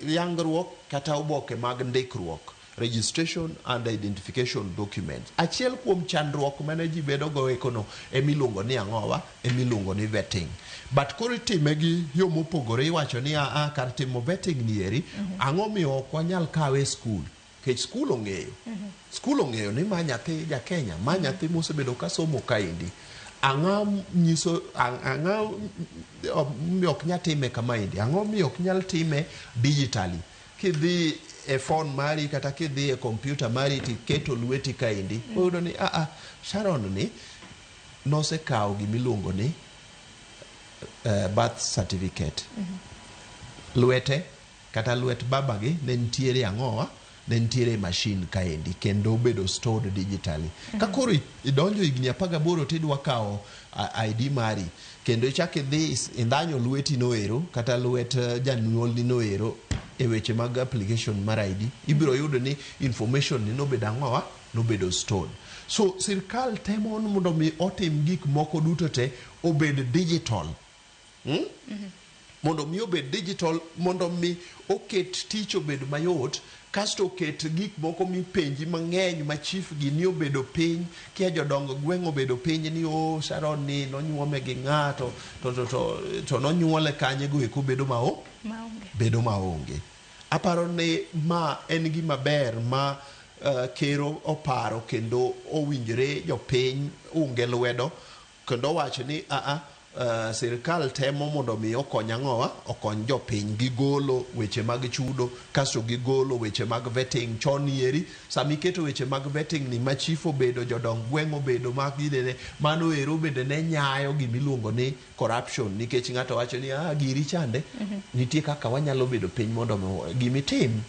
yangruok kata oboke mag ndikruok, registration and identification documents. Achiel kuom chandruok mane ji bedo go ekono emiluongo ni ang'owa, emiluongo ni vetting. But koro itime gi yo mopogore, iwacho ni aa kar timo vetting ni eri, ang'o miyo ok wanyal kawe e skul? Nikech skul ong'eyo. Skul ong'eyo ni ma nyathi ja Kenya, ma nyathi mosebedo ka somo kaendi. Ang'o nyiso ang'o miyo ok nyal time kamaendi? Ang'o miyo ok nyal time digitally? Kidhi e phone mari kata kidhi e computer mari tiketo lweti kaendi, oyudo ni Sharon ni nosekawo gimiluongo ni birth certificate. Lwete kata lwet babagi ne nitiere ang'owa, ne nitiere machine kaendi kendo obedo stored digitally. Ka koro idonjo higni 18 tidwa kawo ID mari kendo ichak idhi indhanyo lweti noero kata lwet janyuolni noero e weche mag application mar ID, ibiro yudo ni information ni nobedo ang'owa, nobedo stored. So sirkal temo mondo mi otim gik moko duto te obed digital. Mondo mi obed digital, mondo mi oket tich obed mayot, kasto oket gik moko mipenji mang'eny ma chief gi ni obedo piny, kia jodong gweng' obedo piny ni o Sharon ni nonyuome gi ng'ato to nonyuole kanye go eko bedo maonge. Bedo maonge. Aparo ni ma en gima ber ma kero oparo kendo owinjore jopiny unge lwedo kendo owacho ni sirkal temo mondo mi okony ang'owa, okony jopiny gigolo weche mag chudo, kasto gigolo weche mag vetting. Chon eri sama iketo weche mag vetting ni ma chief obedo, jodong gweng' obedo, mag ginene, mano ero bende ne nyayo gimiluongo ni corruption, nikech ng'ato wacho ni giri chande nitie kaka wanyalo bedo piny mondo gimitim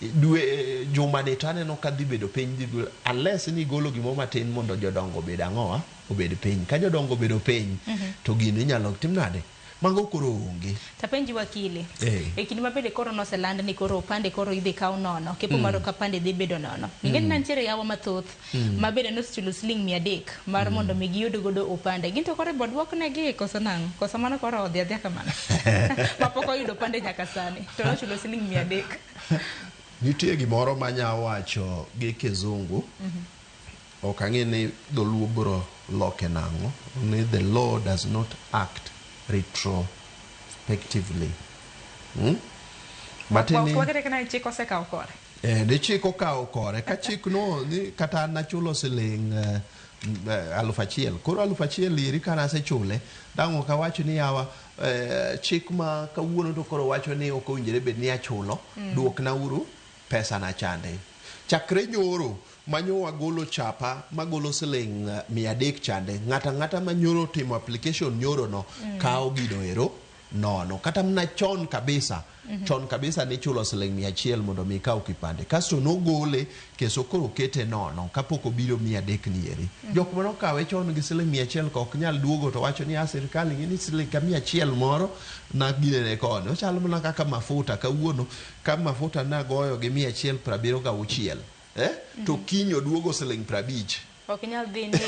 dwe juma ni to aneno ka dhi bedo piny dhi bedo, unless ni igolo gimoro matin mondo jodongo obed ang'owa, obed piny. Ka jodongo obedo piny to gino inyalo tim nade? Mago koro onge. Tapenji wakili. E kinde ma bende koro noseland ni koro opande koro idhi kaw nono, kepo mar opande dhi bedo nono. Ing'e ni nitiere yawa mathoth ma bende nosechulo siling 300 mar mondo mi giyud godo opande. Gin to koro ibo duoknegi koso nang'o? Koso mano koro odhi adhiya kamano? Mapok oyudo opande nyaka sani to nochulo siling 300. Nitie gimoro manya wacho gi kizungu. Ok ang'e ni dholuo biro loke nang'o. Ni the law does not act Retrospectively. Matiende ni Wakete kana chik osekawo kore. Ni chik okawo kore ka chik no ni kata an nachulo siling 1000. Koro 1000 iri ka nasechule, dang' ok awach ni yawa, chik ma kawuono to koro wacho ni ok owinjore bed ni achulo, duokna uru pesa na chande. Chakre nyoro manyo wagolo chapa magolo siling 300 chande, ng'ata ng'ata ma nyoro timo application nyoro no kawo gino ero nono. Kata mana chon kabisa, chon kabisa nichulo siling 100 mondo mi ikaw kipande, kasto nogole keso koro kete nono kapok obiro 300 ni eri. Jok manokawe chon gi siling 100 ka ok nyal duogo to wacho ni a sirikal ing'e ni siling ka 100 moro naginene koni. Ochalo mana kaka mafuta kawuono, ka mafuta nagoyo gi 176, to kiny oduogo siling 50. Ok inyal dhi ni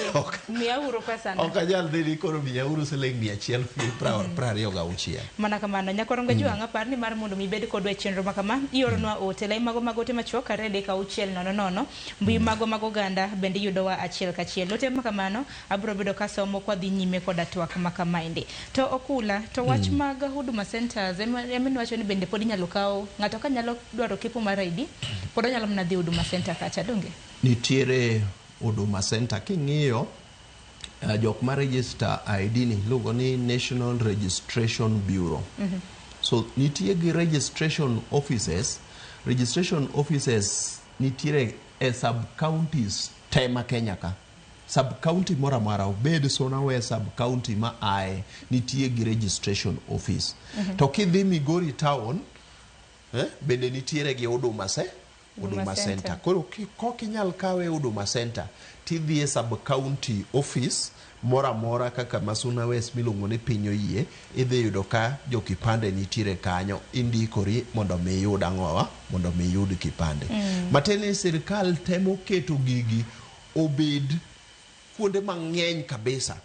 miyauru pesa na. Ok anyal dhi ni koro miyauru siling 126. Mana kamano, Nyakorongo Jwang', apar ni mar mondo mi ibed kodwa e chenro ma kama, ioronwa ote, lai mago mag ote machuok 2 3 6 0 0, mbui mago mag oganda bende iyudowa achiel kachiel. Ote ma kamano abiro bedo kasomo kwa dhi nyime koda twak ma kamaendi. To Okula, to wach mag Huduma Centers, ema iwacho ni bende pod inyalo kaw, ng'ato ka nyalo dwaro kepo mar ID, pod onyalo mana dhi Huduma Center kacha, donge? Nitiere Huduma Center, king'iyo jok ma register ID ni iluongo ni National Registration Bureau. So nitie gi registration offices. Registration offices nitiere e sub counties te ma Kenya ka. Sub county moro amora, obed Suna West sub county ma ae, nitie gi registration office. To kidhi Migori town, bende nitiere gi Huduma Huduma Center. Koro kok inyal kawe Huduma Center, tidhi e sub county office moro amora kaka Masuna West miluongo ni Piny Oyie, idhi yudo ka jo kipande nitiere kanyo, indikori mondo mi iyud ang'owa, mondo mi iyud kipande. Matiende ni sirikal temo keto gigi obed kuonde mang'eny kabisa.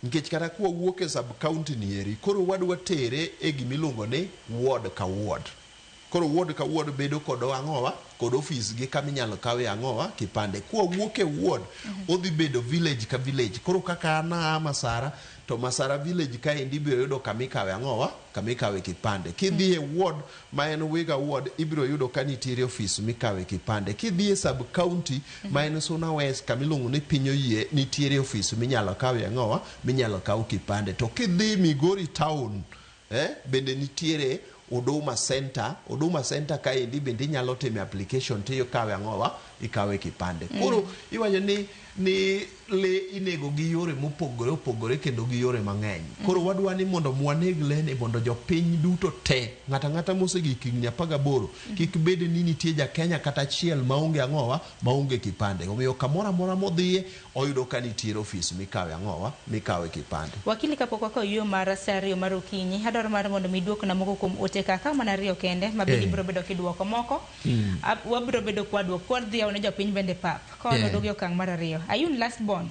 Nikech kata kwawuok e sub county ni eri, koro wadwa tere e gimiluongo ni ward ka ward. Koro ward ka ward bedo kod ang'owa, kod office gi kama inyalo kawe ang'owa kipande. Kwawuok e ward, odhi bedo village ka village. Koro kaka an aa Masara, to Masara village kaendi ibiro yudo kama ikawe ang'owa, kama ikawe kipande. Kidhi e ward ma en Wiga ward, ibiro yudo ka nitiere office mikawe kipande. Kidhi e sub county ma en Suna West, kama iluongo ni Piny Oyie, nitiere office minyalo kawe ang'owa, minyalo kaw kipande. To kidhi Migori town, bende nitiere Huduma Center. Huduma Center kaendi bende inyalo timo application to ikawe ang'owa, ikawe kipande. Koro iwacho ni le inego gi yore mopogore opogore kendo gi yore mang'eny. Koro wadwa ni mondo mwaneg le ni mondo jopiny duto te, ng'ato ang'ata mosegik higni 18, kik bed ni nitie ja Kenya kata achiel maonge ang'owa, maonge kipande. Omiyo kamoro amora modhiye, oyudo ka nitiere ofis mikawe ang'owa, mikawe kipande. Wakili, kapok wakawo yueyo mar sa 2 mar okinyi, adwaro mar mondo mi iduokna moko kuom ote kaka mana 2 kende, ma bende ibiro bedo kiduoko moko. Wabiro bedo kwadwoko, kwadhi yawo ne jopiny bende pap. Ka wadok e okang' mar 2. Ayun last born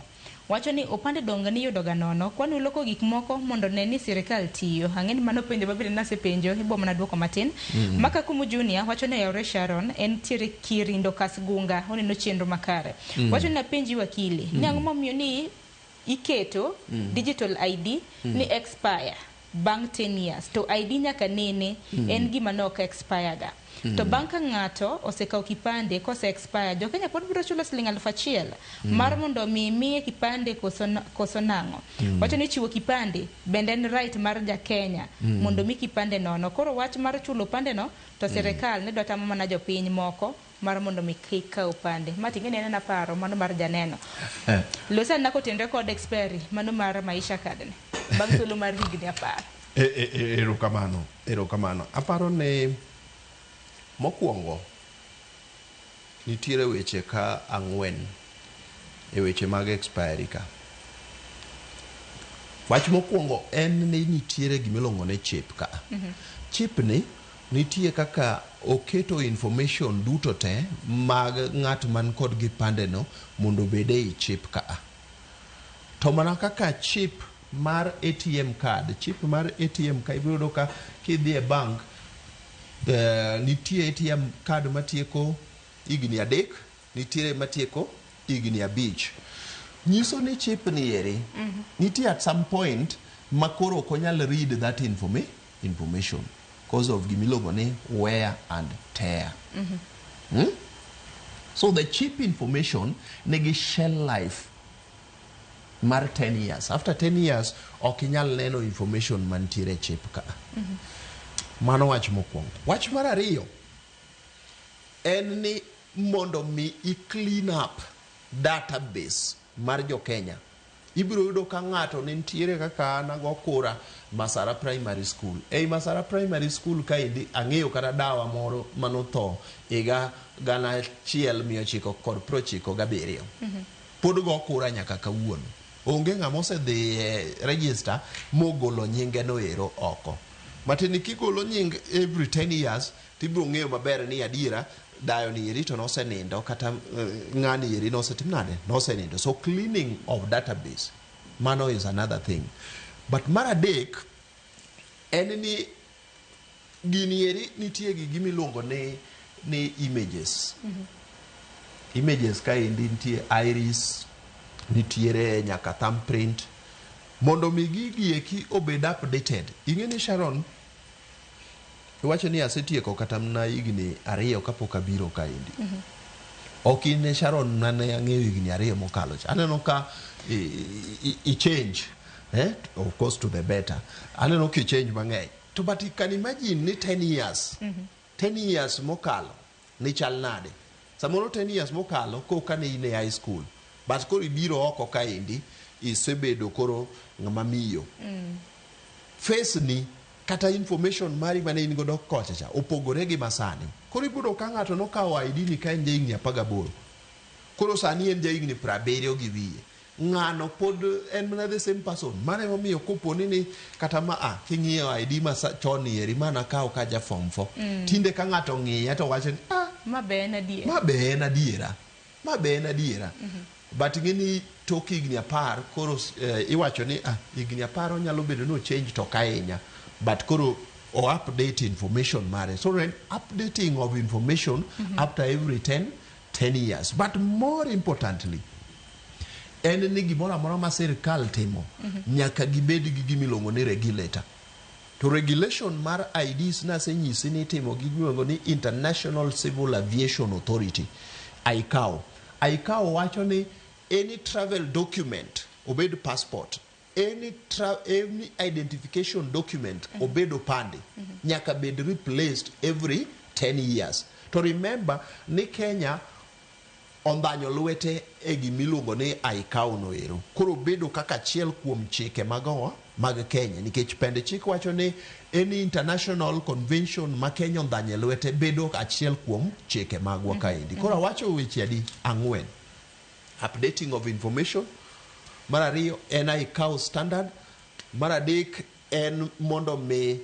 wacho ni opande donge niyudo ga nono, kwani uloko gik moko mondo ne ni sirikal tiyo. Ang'e ni mano penjo mabende nasepenjo, ibo mana duoko matin. Maka Kumu Junior wacho ni oyawre Sharon, en tiere Kirindo Kasgunga, oneno chenro makare. Wacho ni napenji wakili, ni ang'o momiyo ni iketo digital ID ni expire bang' 10 years, to ID nyaka nene en gima ne ok expire ga. To bang' ka ng'ato osekawo kipande kose expire, jo Kenya pod biro chulo siling 1000 mar mondo mi miye kipande koso nang'o. Wacho ni chiwo kipande bende en right mar ja Kenya mondo mi kipande nono. Koro wach mar chulo opande no to sirikal ne dwa tamo mana jopiny moko mar mondo mi kik kaw opande. Ma ting'e ni en paro mano mar janeno. Losa na kotenre kod expiry mano mar Maisha Card ni bang' thuolo mar higni 10. Erokamano, erokamano. Aparo ni mokwongo nitiere weche ka 4 e weche mag expiry ka. Wach mokwongo en ni nitiere gimiluongo ni chip ka. Chip ni nitie kaka oketo information duto te mag ng'at man kod kipande no mondo obed ei chip ka. To mana kaka chip mar ATM card, chip mar ATM ka ibiro yudo ka kidhi e bank, nitie ATM card matieko higni 3, nitiere matieko higni 5. Nyiso ni chip ni eri, nitie at some point Ma koro ok onyal read that information because of gimiluongo ni wear and tear. So the chip information nigi shelf life mar 10 years. After 10 years ok inyal neno information mantiere e chip ka. Mano wach mokwongo. Wach mar ariyo en ni mondo mi i clean up database mar jo Kenya, ibiro yudo ka ng'ato ne nitiere kaka an ago kura Masara Primary School. Ei Masara Primary School kaendi ang'eyo kata dawa moro manotho higa 1997. Pod go kura nyaka kawuono. Onge ng'ama osedhi e register mogolo nyinge no ero oko. Matiende kigolo nying every 10 years, tibiro ng'eyo maber ni adiera dayo ni eri to nosenindo kata ng'ani eri nosetim nade, nosenindo. So cleaning of database, mano is another thing. But mar adek en ni gini eri nitie gi gimiluongo ni images. Images kaendi nitie iris, nitiere nyaka thumbprint. Mondo mi gigi eki obed updated, ing'e ni Sharon, iwacho ni asetieko kata mana higni 2 kapok abiro kaendi. Ok in e Sharon mane ang'eyo higni 2 mokalo cha. Aneno ka i change, of course to the better. Aneno ka i change mang'eny. To but you can imagine ni 10 years, 10 years mokalo ni chal nade. Samoro 10 years mokalo koka ne in e high school. But koro ibiro oko kaendi, isebedo koro ng'ama miyo. Face ni kata information mari mane in godo kocha cha opogore gi masani. Koro ibiro ka ng'ato nokawo ID ni ka en jahigni 18. Koro sani en jahigni 70 gi wiye. Ng'ano pod en mana the same person. Mano emomiyo koponi ni kata ma a king'iyo ID ma chon eri mana kawo ka ja form 4. Tinde ka ng'ato ng'iye to wacho ni ma be en adiera. Ma be en adiera. Ma be en adiera. But ing'e ni tok higni 10 koro iwacho ni higni 10 onyalo bedo ni ochange to ok ahinya. But koro o update information mare. So then updating of information after every 10 years. But more importantly, en ni gimoro amora ma sirkal timo nyaka gibed gi gimiluongo ni regulator. To regulation mar IDs nasenyisi ni itimo gi gimiluongo ni International Civil Aviation Authority, ICAO. ICAO wacho ni any travel document, obed passport, any identification document, obed opande, nyaka bed replaced every 10 years. To remember ni Kenya ondhanyo lwete e gimiluongo ni ICAO no ero. Koro bedo kaka achiel kuom chike mag Kenya, nikech pende chik wacho ni any international convention ma Kenya ondhanyo e lwete bedo achiel kuom chike magwa kaendi. Koro awacho weche adi? 4. Updating of information. Mar ariyo en ICAO standard. Mar adek en mondo mi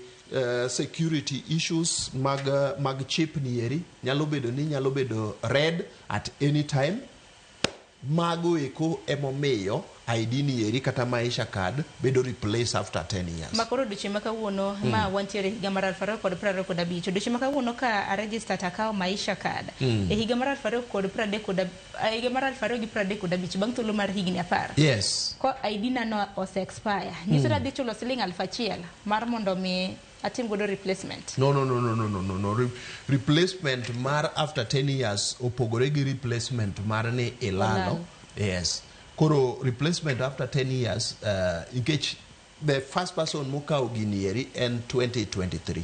security issues mag chip ni eri nyalo bedo ni nyalo bedo red at any time. Mago eko emomiyo ID ni eri kata Maisha card bedo replaced after 10 years. Ma koro odiochieng' ma kawuono ma wantiere higa mar 2025. Odiochieng' ma kawuono ka a register to akawo Maisha card. E higa mar aluf ariyo kod pradek kod higa mar 2035 bang' thuolo mar higni 10. Ko ID na no ose expire. Nyiso ni adhi chulo siling 1000 mar mondo mi atim godo replacement. No, no, no, no, no, no, no, no. Replacement mar after 10 years opogore gi replacement mar ni ilalo. Olalo. Yes. Koro replacement after 10 years, nikech the first person mokawo gini eri en 2023.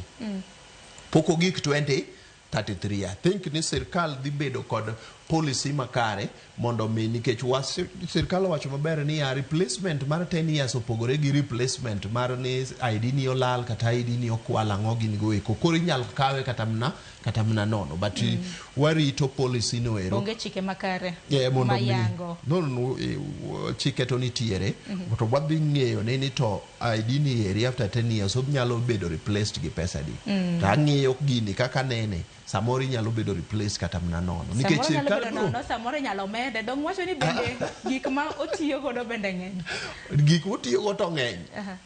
Pok ogik 2033. I think ni sirkal dhi bedo kod policy makare mondo mi, nikech sirkal owacho maber ni ya replacement mar 10 years opogore gi replacement mar ni ID ni olal kata ID ni okwal ang'o gini go eko. Koro inyal kawe kata mana nono. But warito policy no ero. Onge chike makare Yeah, mondo mi mayango. No, no, no, chike to nitiere. To wadhi ng'eyo ni to ID ni eri after 10 years onyalo bedo replaced gi pesa di. To ang'iyo gini kaka nene, samoro inyalo bedo replaced kata mana nono. Nikech Samoro nyalo sirkal bedo biro nono, samoro inyalo mede. Dong wacho ni bende gik ma otiyo godo bende ng'eny. Gik motiyo go to ng'eny.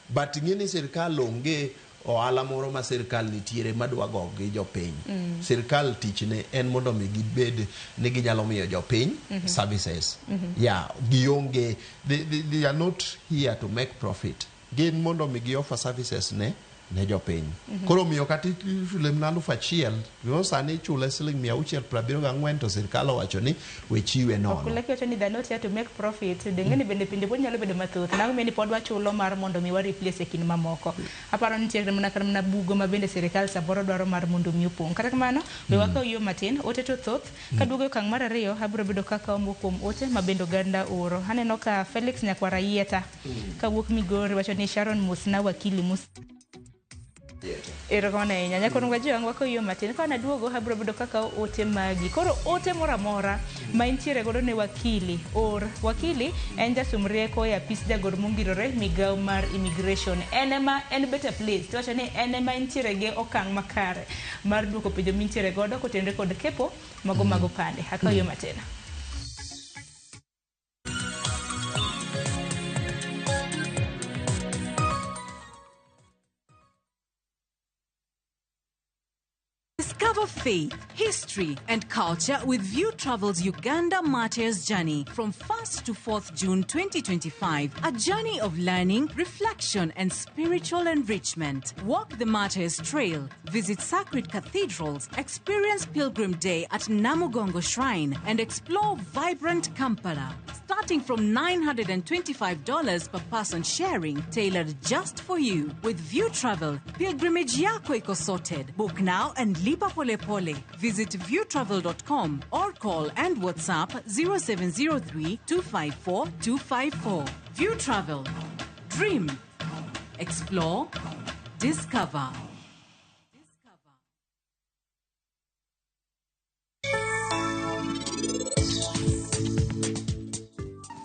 But ing'e ni sirkal onge ohala moro ma sirkal nitiere madwa go gi jopiny. Sirkal tichne en mondo mi gibed ni ginyalo miyo jopiny services. Yeah, gionge, they are not here to make profit. Gin mondo mi gi offer services ne jopiny. Koro miyo kata ichule mana 1000, gimoro sani ichule siling 674 to sirikal owacho ni we chiwe nono. Okula kiwacho ni they're not here to make profit, deng'e ni bende pinde pod nyalo bedo mathoth. Nang'o ni pod wachulo mar mondo mi wa replace e kind mamoko. Aparo ni nitiere mana kata mana bugo ma bende sirikal samoro dwaro mar mondo mi opong'. Kata kamano, we wakaw yo matin, ote to thoth. Kaduogo e okang' mar ariyo, abiro bedo kaka kawo kuom ote ma bende oganda oro. Aneno ka Felix Nyakwara Yieta kawuok Migori wacho ni Sharon mosna wakili mus Erokamano ahinya. Nyakono Wajwang' wakaw yo matin. Ka naduogo abiro bedo kaka ote magi. Koro ote moro amora ma intiere godo ne wakili or. Wakili en jasum rieko e apis jagor mongirore migawo mar immigration. En ema en better place. Tiwacho ni en ema entiere gi okang' makare mar duoko penjo mintiere godo kotenore kod kepo mago mag opande. Akaw yo matin. Discover faith, history, and culture with View Travel's Uganda Martyrs Journey from 1st to 4th June 2025. A journey of learning, reflection, and spiritual enrichment. Walk the Martyrs Trail, visit sacred cathedrals, experience Pilgrim Day at Namugongo Shrine, and explore vibrant Kampala. Starting from $925 per person sharing, tailored just for you. With View Travel, pilgrimage yako iko sorted. Book now and lipa pole pole. Visit viewtravel.com or call and WhatsApp 0703 254 254. View Travel. Dream. Explore. Discover.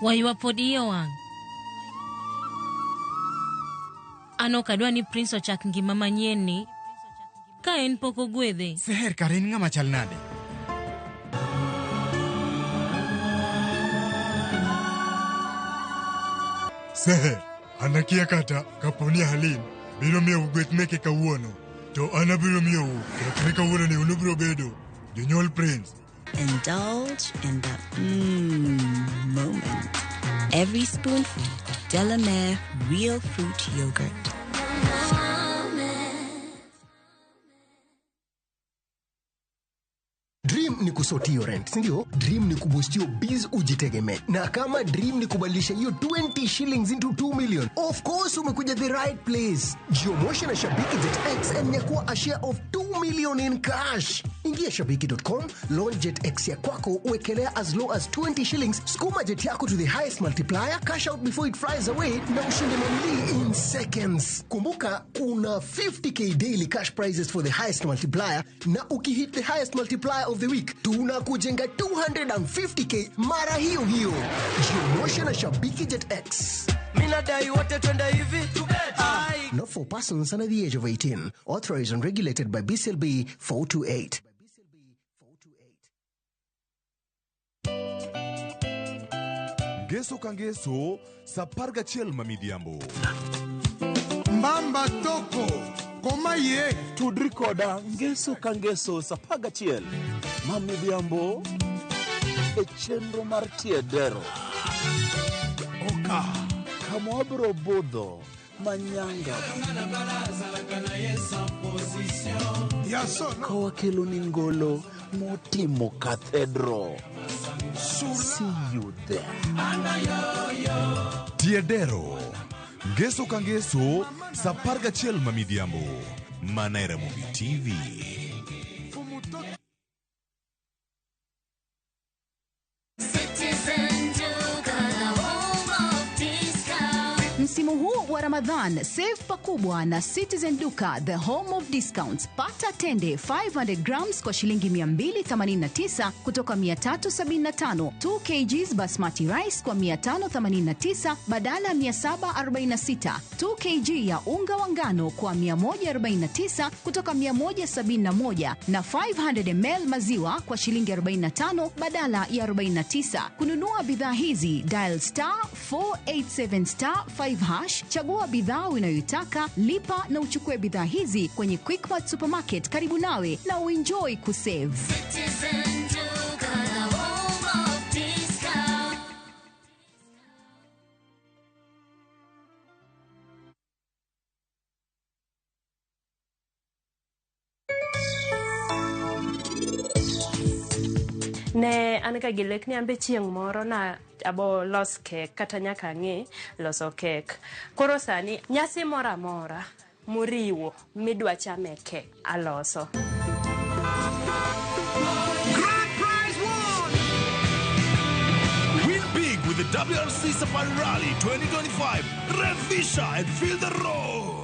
Waywa pod iye owang'. An ok adwa ni Prince ochak ngima manyien ni ka en pok ogwedhe. Seher kare in ng'ama chal nade? Seher, an akia kata kaponi Halim biro miyou gweth meke kawuono, to an abiro miyou chakre kawuono ni un ubiro bedo jonyuol Prince. Indulge in the moment. Every spoonful of Delamere Real Fruit Yogurt. Dream ni kusort hiyo rent, si ndio? Dream ni kuboost hiyo biz ujitegemee. Na kama dream ni kubadilisha hiyo 20 shillings into 2 million, of course umekuja the right place. Jiomoshe na Shabiki Jet X and nyakua a share of 2 million in cash. Ingia shabiki.com, launch Jet X ya kwako, uwekelea as low as 20 shillings, skuma jet yako to the highest multiplier, cash out before it flies away na ushinde mamili in seconds. Kumbuka kuna 50k daily cash prizes for the highest multiplier, na ukihit the highest multiplier of the week, tunakujenga 250k mara hiyo hiyo. Jiomoshe na Shabiki Jet X. Minadai wote twende hivi. Not for persons under the age of 18. Authorized and regulated by BCLB 428. Ngeso ka ngeso sa 11 ma midhiambo. Mbamba toko koma ye tudri koda ngeso ka ngeso sa 11 ma midhiambo e chenro mar Tiedero. Oka kama wabiro budho manyanga ka wakelo ni ngolo motimo cathedral. See you there. Tiedero ngeso ka ngeso sa 11 ma midhiambo mana e Ramogi TV. Msimu huu wa Ramadhan, save pakubwa na Citizen Duka, the home of discounts. Pata tende 500 grams kwa shilingi 289 kutoka 375, 2 kgs basmati rice kwa 589 badala ya 746, 2 kg ya unga wa ngano kwa 149 kutoka 171 na 500 ml maziwa kwa shilingi 45 badala ya 49. Kununua bidhaa hizi, dial star 487 star 5 hash, chagua bidhaa unayoitaka, lipa na uchukue bidhaa hizi kwenye Quickmart Supermarket karibu nawe na uenjoy kusave. Citizen Duka, the home of discount. Ne an ga gi lek ni an be chieng' moro na abo los kek kata nyaka ang'e loso kek. Koro sani nyasi moro amora moriwo midwa chame kek aloso. Grand prize won! Win big with the WRC Safari Rally 2025. Rev Fisher and feel the road.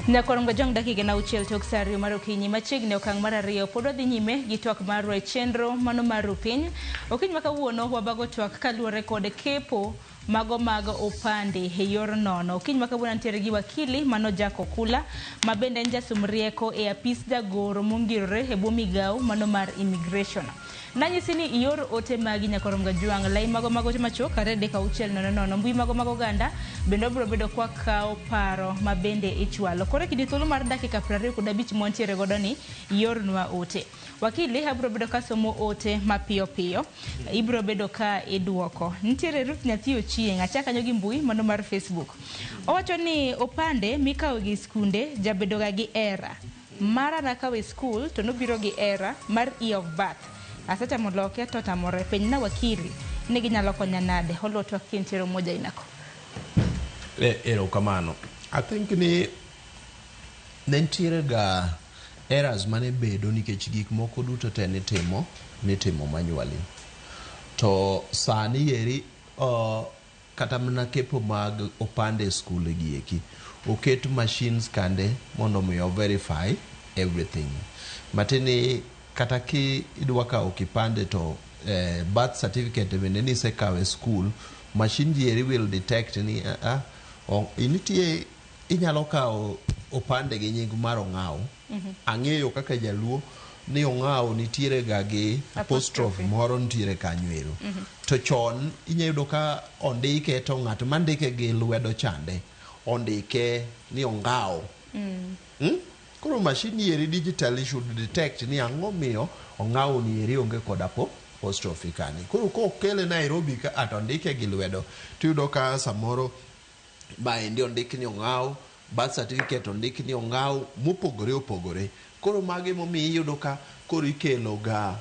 Nyakorongo jong dakika na auchiel tok sa ariyo mar okinyi machiegni okang' mar ariyo pod wadhi nyime gi twak marwa e chenro mano mar rupiny. Okinyi ma kawuono wabago twak kaluwore kod kepo mago mag opande e yor nono. Okinyi ma kawuono antiere gi wakili mano Jack Okula ma bende en jasum rieko e apis jagoro mongirore e bwo migawo mano mar immigration. Nanyisi ni ior ote magi nyakorom Gajwang' lai mago mag ote machuok 23600 mbui mago mag oganda bende wabiro bedo kwa kawo paro ma bende ichwalo. Koro e kinde thuolo mar dakika 25 mwantiere godo ni iornwa ote. Wakili abiro bedo kasomo ote mapiyo piyo, ibiro bedo ka iduoko. Nitiere Ruth Nyathi Ochieng' achak kanyo gi mbui mano mar Facebook. Owacho ni opande mikawo gi skunde jabedoga gi error. Mara nakawo e skul to nobiro gi error mar year of birth. Asetemo loke to otamore. Penj na wakili ni ginyalo konya nade. Oluwo twak kintiere Umoja Inako. Erokamano. I think ni ne nitiere ga errors mane bedo nikech gik moko duto te nitimo manually. To sani eri kata mana kepo mag opande e skul gi eki oket machines kande mondo mi o verify everything. Matiende kata ki idwa kawo kipande to birth certificate bende nisekawo e skul, machine ji eri will detect ni nitie inyalo kawo opande gi nying mar Ong'aw. Ang'eyo kaka jaluo ni Ong'aw nitiere ga gi apostrophe moro nitiere kanyo ero. To chon inya yudo ka ondike to ng'at mandike gi lwedo chande ondike ni Ong'aw. Koro machine eri digitally should detect ni ang'o miyo Ong'aw ni eri onge kod apostrophe kani. Koro kokele Nairobi ka to ondike gi lwedo tiyudo ka samoro maendi ondik ni Ong'aw, birth certificate ondik ni Ong'aw mopogore opogore. Koro magi momiyo iyudo ka koro ikelo ga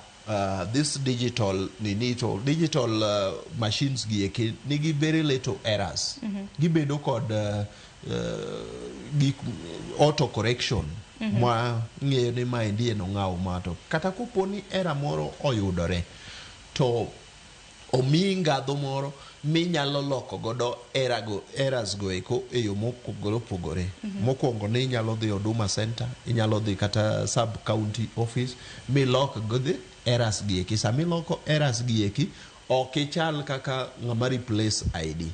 this digital nini to digital machines gi eki nigi very little errors. Gibedo kod gik auto correction ma ng'eyo ni maendi en Ong'aw ma to kata kopo ni error moro oyudore to omiyi ngadho moro minyalo loko godo errors go eko e yo mopogore opogore. Mokwongo ni inyalo dhi Huduma Center, inyalo dhi kata sub county office milok godo errors gi eki. Sama iloko errors gi eki ok ichal kaka ng'ama replace ID.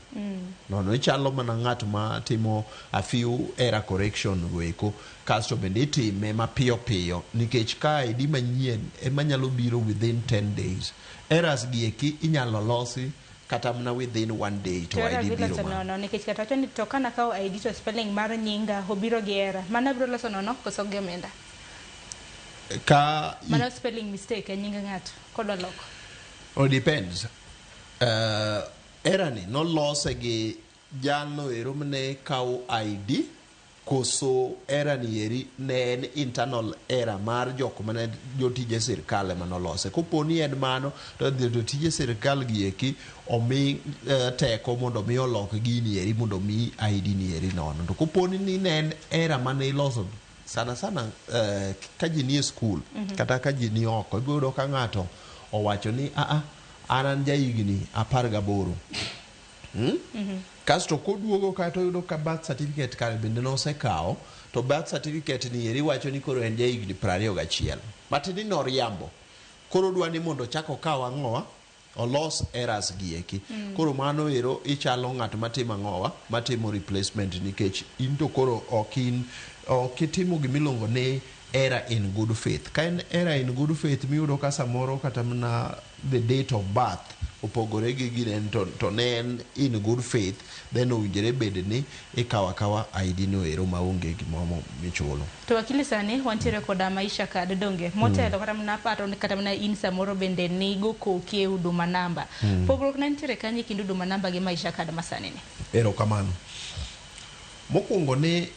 Nono ichalo mana ng'at ma timo a few error correction go eko kasto bende itime mapiyo piyo nikech ka ID manyien ema nyalo biro within 10 days. Errors gi eki inyalo losi kata mana within 1 day to To ID biro iloso ma. nono nikech kata wacho ni to kana kawo ID to spelling mar nyinga obiro gi error. Mano abiro loso nono koso gi omenda. Ka Mano spelling mistake e nying ng'ato kodwa loko. Oh, depends. Error ni nolose gi jalno ero mane kawo ID koso error ni eri ne en internal error mar jok mane jotije sirkal ema nolose. Kopo ni en mano to jotije sirkal gi eki omi teko mondo mi olok gini eri mondo mi ID ni eri nono. To kopo ni ne en error mane iloso sana sana ka ji nie skul kata ka ji ni oko ibiro yudo ka ng'ato owacho ni an jahigni 18. Kasto koduogo kae to oyudo ka birth certificate kare bende nosekawo to birth certificate ni eri wacho ni koro en jahigni 21. Matiende ni noriambo. Koro odwa ni mondo ochak okaw ang'owa olos errors gi eki. Koro mano ero ichalo ng'at matimo ang'owa matimo replacement nikech in to koro ok itimo gimiluongo ni error in good faith. Ka en error in good faith miyudo ka samoro kata mana the date of birth opogore gi ginen to ne en in good faith, then owinjore bed ni ikawo akawa ID no ero maonge gimoro michulo. To wakili, sani wantiere koda Maisha Card, donge motelo kata mana paro ni kata mana in samoro bende nigo koki e Huduma Namba. Pogruok ne nitiere kanye kind Huduma Namba gi Maisha Card masani ni? Erokamano. Mokwongo ni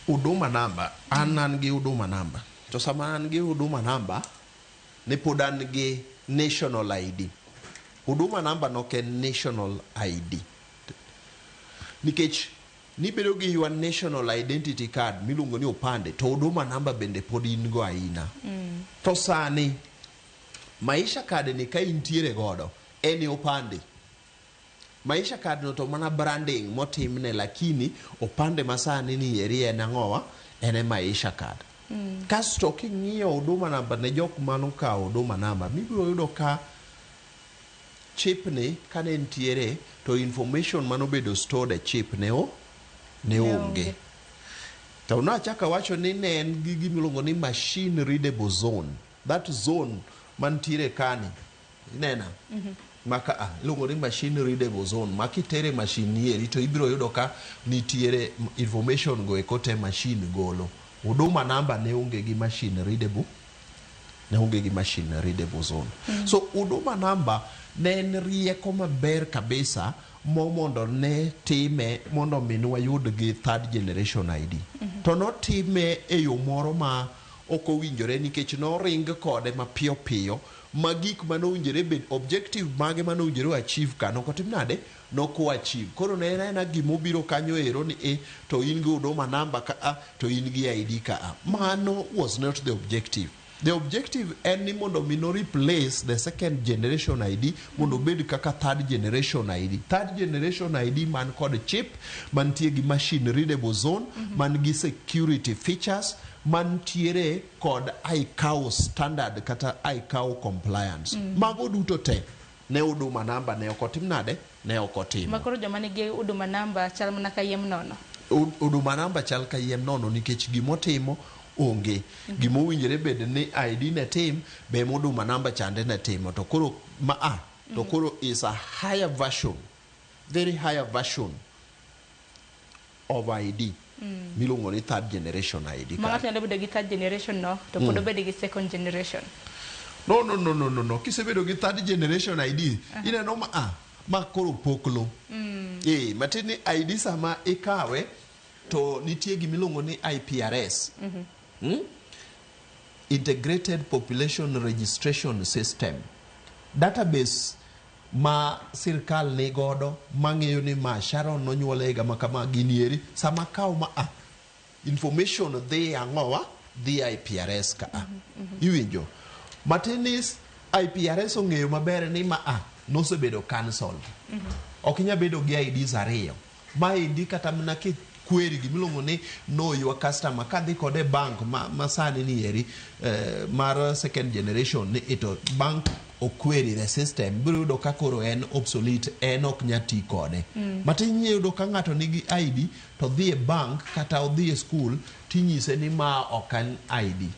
Huduma Namba, an gi Huduma Namba. To sama an gi Huduma Namba, ne pod an gi national ID. Huduma Namba nok en national ID. Nikech nibedo gi your national identity card miluongo ni opande, to Huduma Namba bende pod in go aina. To sani, Maisha Card ni ka intiere godo, en e opande. Maisha Card no to mana branding motimne, lakini opande masani ni eri en ang'owa? En e Maisha Card. Kasto king'iyo Huduma Namba ne jok manokawo Huduma Namba, mibiro yudo ka chip ni kane nitiere to information manobedo stored e chip ne onge. To nachako awacho ni ne en gi gimiluongo ni machine readable zone. That zone mantiere kani, inena? Maka a iluongo ni machine readable zone, ma kitere machine ni eri to ibiro yudo ka nitiere information go eko te machine golo. Huduma Namba ne onge gi machine readable, ne onge gi machine readable zone. So Huduma Namba ne en rieko maber kabisa mo mondo ne time mondo mi wayud gi third generation ID. To notime e yo moro ma ok owinjore, nikech noring kode mapiyo piyo ma gik manowinjore bed objective mage manowinjore achieve ka nokotim nade, noko achieve. Koro ne en aena gimobiro kanyo ero ni e to in gi Huduma Namba ka a to in gi ID ka a. Mano was not the objective. The objective en ni mondo mi no replace the second generation ID mondo obed kaka third generation ID. Third generation ID man kod chip mantie gi machine readable zone, man gi security features, mantiere kod ICAO standard kata ICAO compliance. Mago duto te ne Huduma Namba ne ok otim nade, ne ok otimo. Ma koro joma nigi Huduma Namba chal mana kayiem nono. Huduma Namba chal kayiem nono, nikech gimotimo onge. Gimowinjore bed ni ID ne tim be Huduma Namba chande ne timo. To koro ma a to koro is a higher version, very higher version of ID miluongo ni third generation ID. Ma ng'ato nyalo bedo gi third generation no to pod obed gi second generation. No, kisebedo gi third generation ID, ineno ma a ma koro poklo. Matiende ni ID sama ikawe to nitie gimiluongo ni IPRS. Integrated Population Registration System. Database ma sirkal ni godo mang'eyo ni ma Sharon nonyuol e higa ma kama, gini eri sama kaw ma a information dhi ang'owa, dhi IPRS ka a iwinjo matin ni IPRS ong'eyo maber ni ma a nosebedo cancelled. Ok inyal bedo gi IDs ariyo. Maendi kata mana kikweri gimiluongo ni know your customer kadhi kode e bank ma sani ni eri mar second generation ni ito bank oquery the system, biro yudo ka koro en obsolete, en ok nya ti kode. Matin iyudo ka ng'ato nigi ID to dhi e bank kata odhi e school tinyise ni ma ok en ID.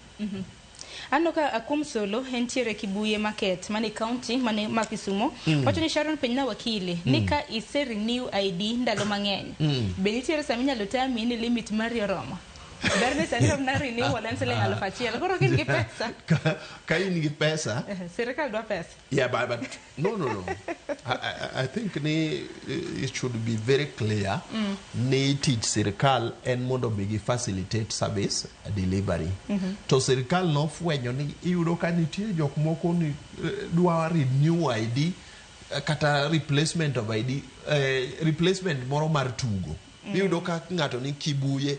Aneno ka Akum Solo entiere Kibuye Market mane county mane ma Kisumo. Wacho ni Sharon, penjna wakili ni ka ise renew ID ndalo mang'eny, be nitiere sama inyalo tami ni limit mari oromo? Ber ni sani romna renewal en siling 1000. Koro ka in gi pesa. Ka in gi pesa. Sirikal dwa pesa. Yeah, but no. I think ni it should be very clear ni tich sirikal en mondo mi gi facilitate service delivery. To sirikal nofwenyo ni iyudo ka nitie jok moko ni dwa renew ID kata replacement of ID, replacement moro mar tugo. Iyudo ka ng'ato ni Kibuye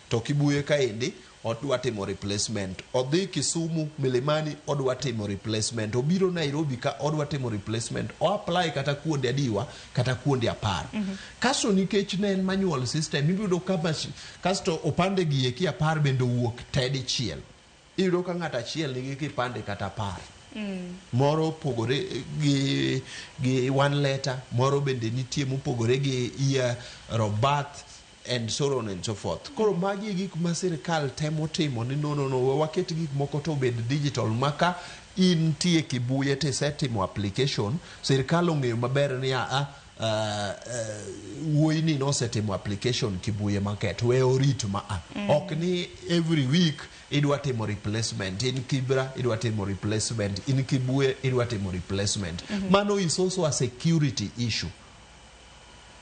to Kibuye kaendi odwa timo replacement, odhi Kisumu Milimani odwa timo replacement, obiro Nairobi ka odwa timo replacement, o apply kata kuonde adiwa kata kuonde 10. Kasto nikech ne en manual system, iyudo ka kasto opande gi eki 10 bende owuok te dichiel. Iyudo ka ng'ato achiel nigi kipande kata 10. Moro opogore gi one letter, moro bende nitie mopogore gi year of birth. And so on and so forth. Koro magi e gik ma sirikal temo timo ni no, no, no, we waket gik moko to obed digital ma ka intie Kibuye tisetimo application, sirikal ong'eyo maber ni aa wuoyi ni nosetimo application Kibuye Market, we orit ma a. Ok ni every week idwa timo replacement in Kibra, idwa timo replacement in Kibuye, idwa timo replacement. Mano is also a security issue.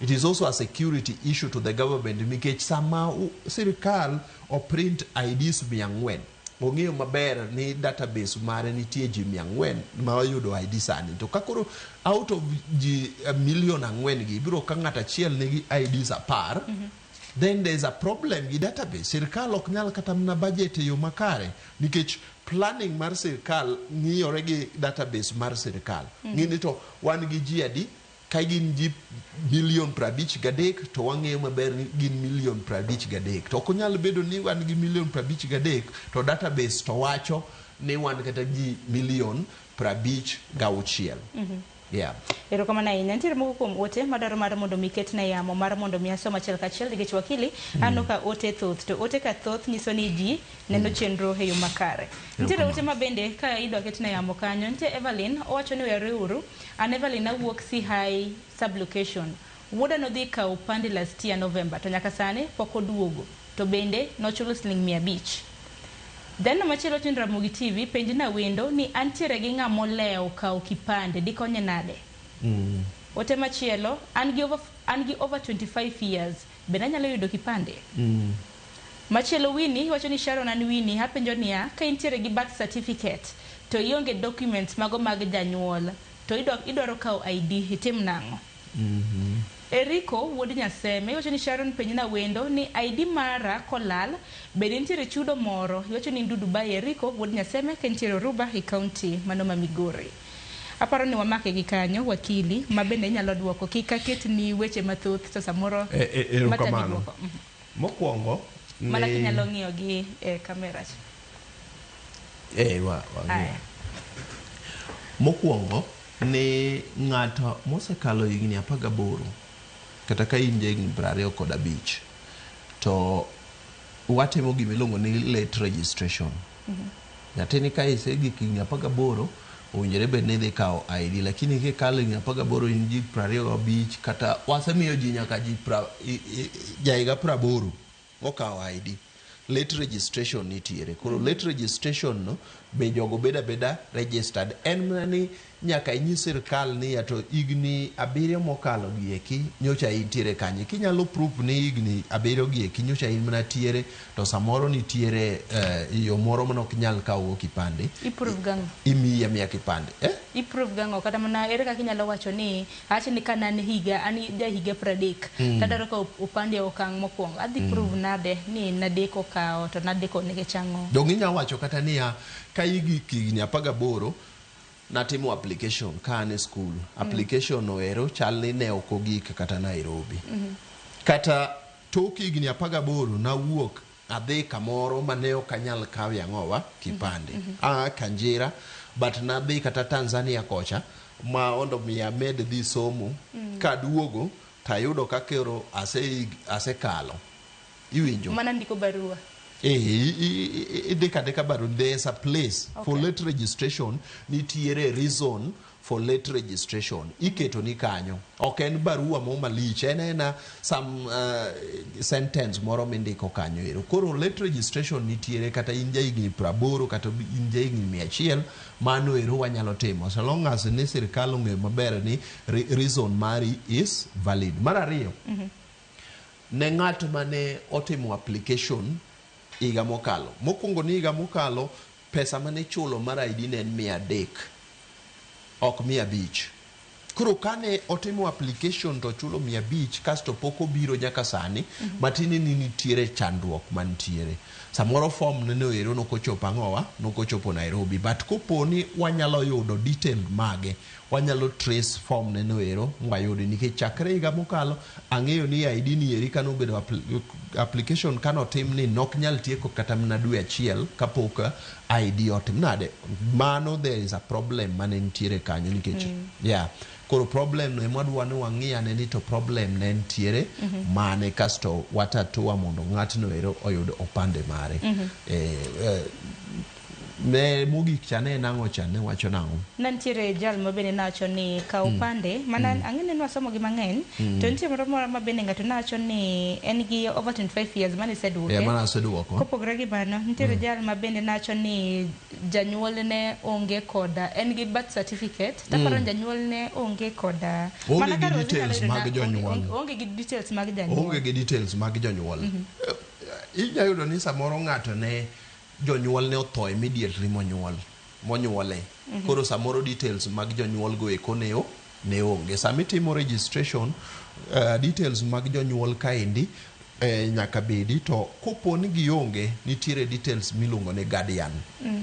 It is also a security issue to the government nikech sama sirikal oprint IDs 400, ong'eyo maber ni database mare nitie ji 400 ma oyudo ID sani. To ka koro out of ji milion 4 gi, ibiro ka ng'ato achiel nigi IDs 10, then there is a problem gi database. Sirikal ok nyal kata mana budget e yo makare nikech planning mar sirikal ng'iyore gi database mar sirikal. Ng'ini to wan gi ji adi? Ka gin ji milion 53 to wang'eyo maber ni gin milion 53. To ok onyal bedo ni wan gi milion 53 to database to wacho ni wan kata ji milion 56. Yeah. Erokamano ahinya. Nitiere moko kuom ote madwaro mar mondo mi ketne yamo mar mondo mi asom achiel kachiel nikech wakili aneno ka ote thoth to ote ka thoth nyiso ni ji neno chenro e yo makare. Nitiere ote ma bende ka idwa ketne yamo kanyo. Nitie Evelyn owacho ni wereuru an Evelyn awuok Sihai sublocation. Wuoda nodhi kawo opande last year November to nyaka sani pok oduogo to bende nochulo siling 500. Dhano machielo wacho ni Ramogi TV penj na wendo ni antiere gi ng'ama olewo kawo kipande dikonye nade? Ote machielo an gi over 25 years bende anyalo yudo kipande? Machielo Winnie wacho ni Sharon an Winnie apenjo niya ka intiere gi birth certificate to ionge documents mago mag janyuol to idwaro kawo ID itim nang'o? Eriko wuod Nyaseme iwacho ni Sharon penj na wendo ni ID mara kolal bende nitiere chudo moro? Iwacho ni Ndudu Dubai. Eriko wuod Nyaseme ka intiere Oruba e county mano ma Migori. Aparo ni wamake gi kanyo wakili ma bende inyalo duoko kik aket ni weche mathoth to samoro matami Erokamano. Duoko. Mokwongo Mana ni kinyalo ng'iyo gi e kamera cha. Wang'iyo. Aya. Mokwongo ni ng'ato mosekalo higni 18 kata ka in jahigni 25 to watimo gima iluongo ni late registration. Nyathini ka isegik higni 18 owinjore bed ni idhi kawo ID, lakini kikalo higni 18 in ji 25 kata wasemiyo ji nyaka ji jahiga 80 mokawo ID. Late registration nitiere. Koro late registration no be jogo bedo abeda registered. En mana ni nyaka inyis sirkal ni ya to higni 7 mokalo gi eki nyocha intiere kanye. Kinyalo proof ni higni 7 gi eki nyocha in mana tiere to samoro nitiere yo moro manok nyal kawo kipande. Iprove gang'o? Imiyi amiya kipande. Eh? Iprove gang'o? Kata mana ere kaka inyalo wacho ni awacho ni ka an higa an jahiga 30 tadwaro kawo opande e okang' mokwongo adhi prove nade ni nadeko kawo to nadeko nikech ang'o? Donge inyalo wacho kata niya ka igik higni 18 natimo application ka an e skul. Application no ero chal ni ne ok ogik kata Nairobi. Kata tok higni 18 nawuok adhi kamoro mane ok anyal kawe ang'owa kipande. Aa Kanjira but nadhi kata Tanzania kocha ma mondo mi amed dhi somo. Kaduogo tayudo ka koro asekalo. Iwinjo? Mana ndiko barua. Indiko andika barua. There is a place for late registration. Nitiere reason for late registration. Iketo ni kanyo. Ok en barua mo malich. En ena some sentence moro mindiko kanyo ero. Koro late registration nitiere kata in jahigni 80 kata in jahigni 100 mano ero wanyalo timo. So long as ni sirkal ong'eyo maber ni reason mari is valid. Mar ariyo, ne ng'at mane otimo application higa mokalo. Mokwongo ni higa mokalo pesa mane ichulo mar ID ne en 300 ok 500. Koro kane otimo application to ochulo 500 kasto pok obiro nyaka sani, matiende ni nitiere chandruok mantiere. Samoro form ne no ero nokochopo ang'owa, nokochopo Nairobi. But kopo ni wanyalo yudo detail mage, wanyalo trace form ne no ero mwayudi nikech chakre higa mokalo ang'eyo ni ID ni eri kanobedo application kanotim ni nok nyal tieko kata mana dwe achiel kapok ID otim nade. Mano there is a problem mane nitiere kanyo nikech yeah, koro problem no ema wadwa ni wang'i ane ni to problem ne nitiere mane, kasto watatua mondo ng'atno ero oyud opande mare. Ne mogik cha ne en ang'o cha ne wacho nang'o? Ne nitiere jal ma bende nawacho ni kaw opande mana ang'e ni nwasomo gi mang'eny to nitie moro moro ma bende ng'ato nawacho ni en gi over 25 years mane iseduoke. Yeah, mane aseduoko. Kopogore gi mano, nitiere jal ma bende nawacho ni janyuolne onge koda en gi birth certificate taparo ni janyuolne onge koda Onge mana gi ka Rosie details nyalo yudo mag jonyuol. Onge gi details mag janyuol. Onge gi details mag jonyuol. Inya yudo ni samoro ng'ato ne jonyuol ne otho immediately monyuol monyuole. Koro samoro details mag jonyuol go eko ne o ne onge. Sama itimo registration, details mag jonyuol kaendi nyaka bedi, to kopo ni gionge, nitiere details miluongo ni guardian.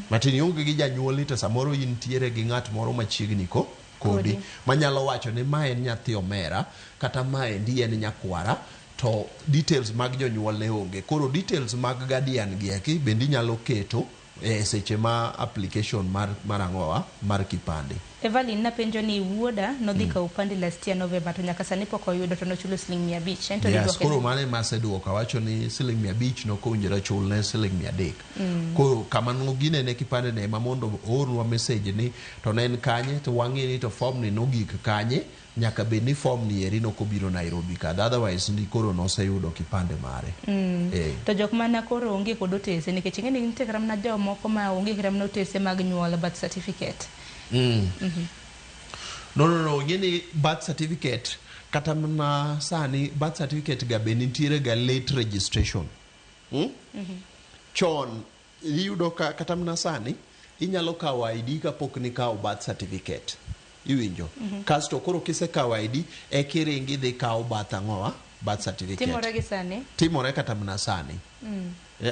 Matin ionge gi janyuolni, to samoro intiere gi ng'at moro machiegni ko kodi Kodi. Manyalo wacho ni ma en nyathi omera kata ma endi en nyakwara, to details mag jonyuol ne onge. Koro details mag guardian gi eki bende inyalo keto e seche ma application mar ang'owa mar kipande. Evelyn napenjo ni wuoda nodhi kawo opande last year November, to nyaka sani pok oyudo, to nochulo siling 500. En to Yes, niduoke koro nade? mano ema aseduoko. Awacho ni siling 500 nokowinjore chul ne siling 300. Koro kama noginene kipande ne ema mondo oornwa message ni to ne en kanye, to wang'e ni to form ni nogik kanye. Nyaka bed ni form ni eri nokobiro Nairobi ka, otherwise ni koro noseyudo kipande mare. To jok mana koro onge kod otese, nikech ing'e ni nitie kata mana jomoko ma onge kata mana otese mag nyuol, birth certificate. No, ing'e ni birth certificate, kata mana sani birth certificate ga be nitiere ga late registration. Chon iyudo ka kata mana sani inyalo kawo ID kapok nikawo birth certificate. Iwinjo? Kasto koro kisekawo ID eka iringi idhi kawo birth ang'owa? Birth certificate. Timore gi sani. Timore kata mana sani.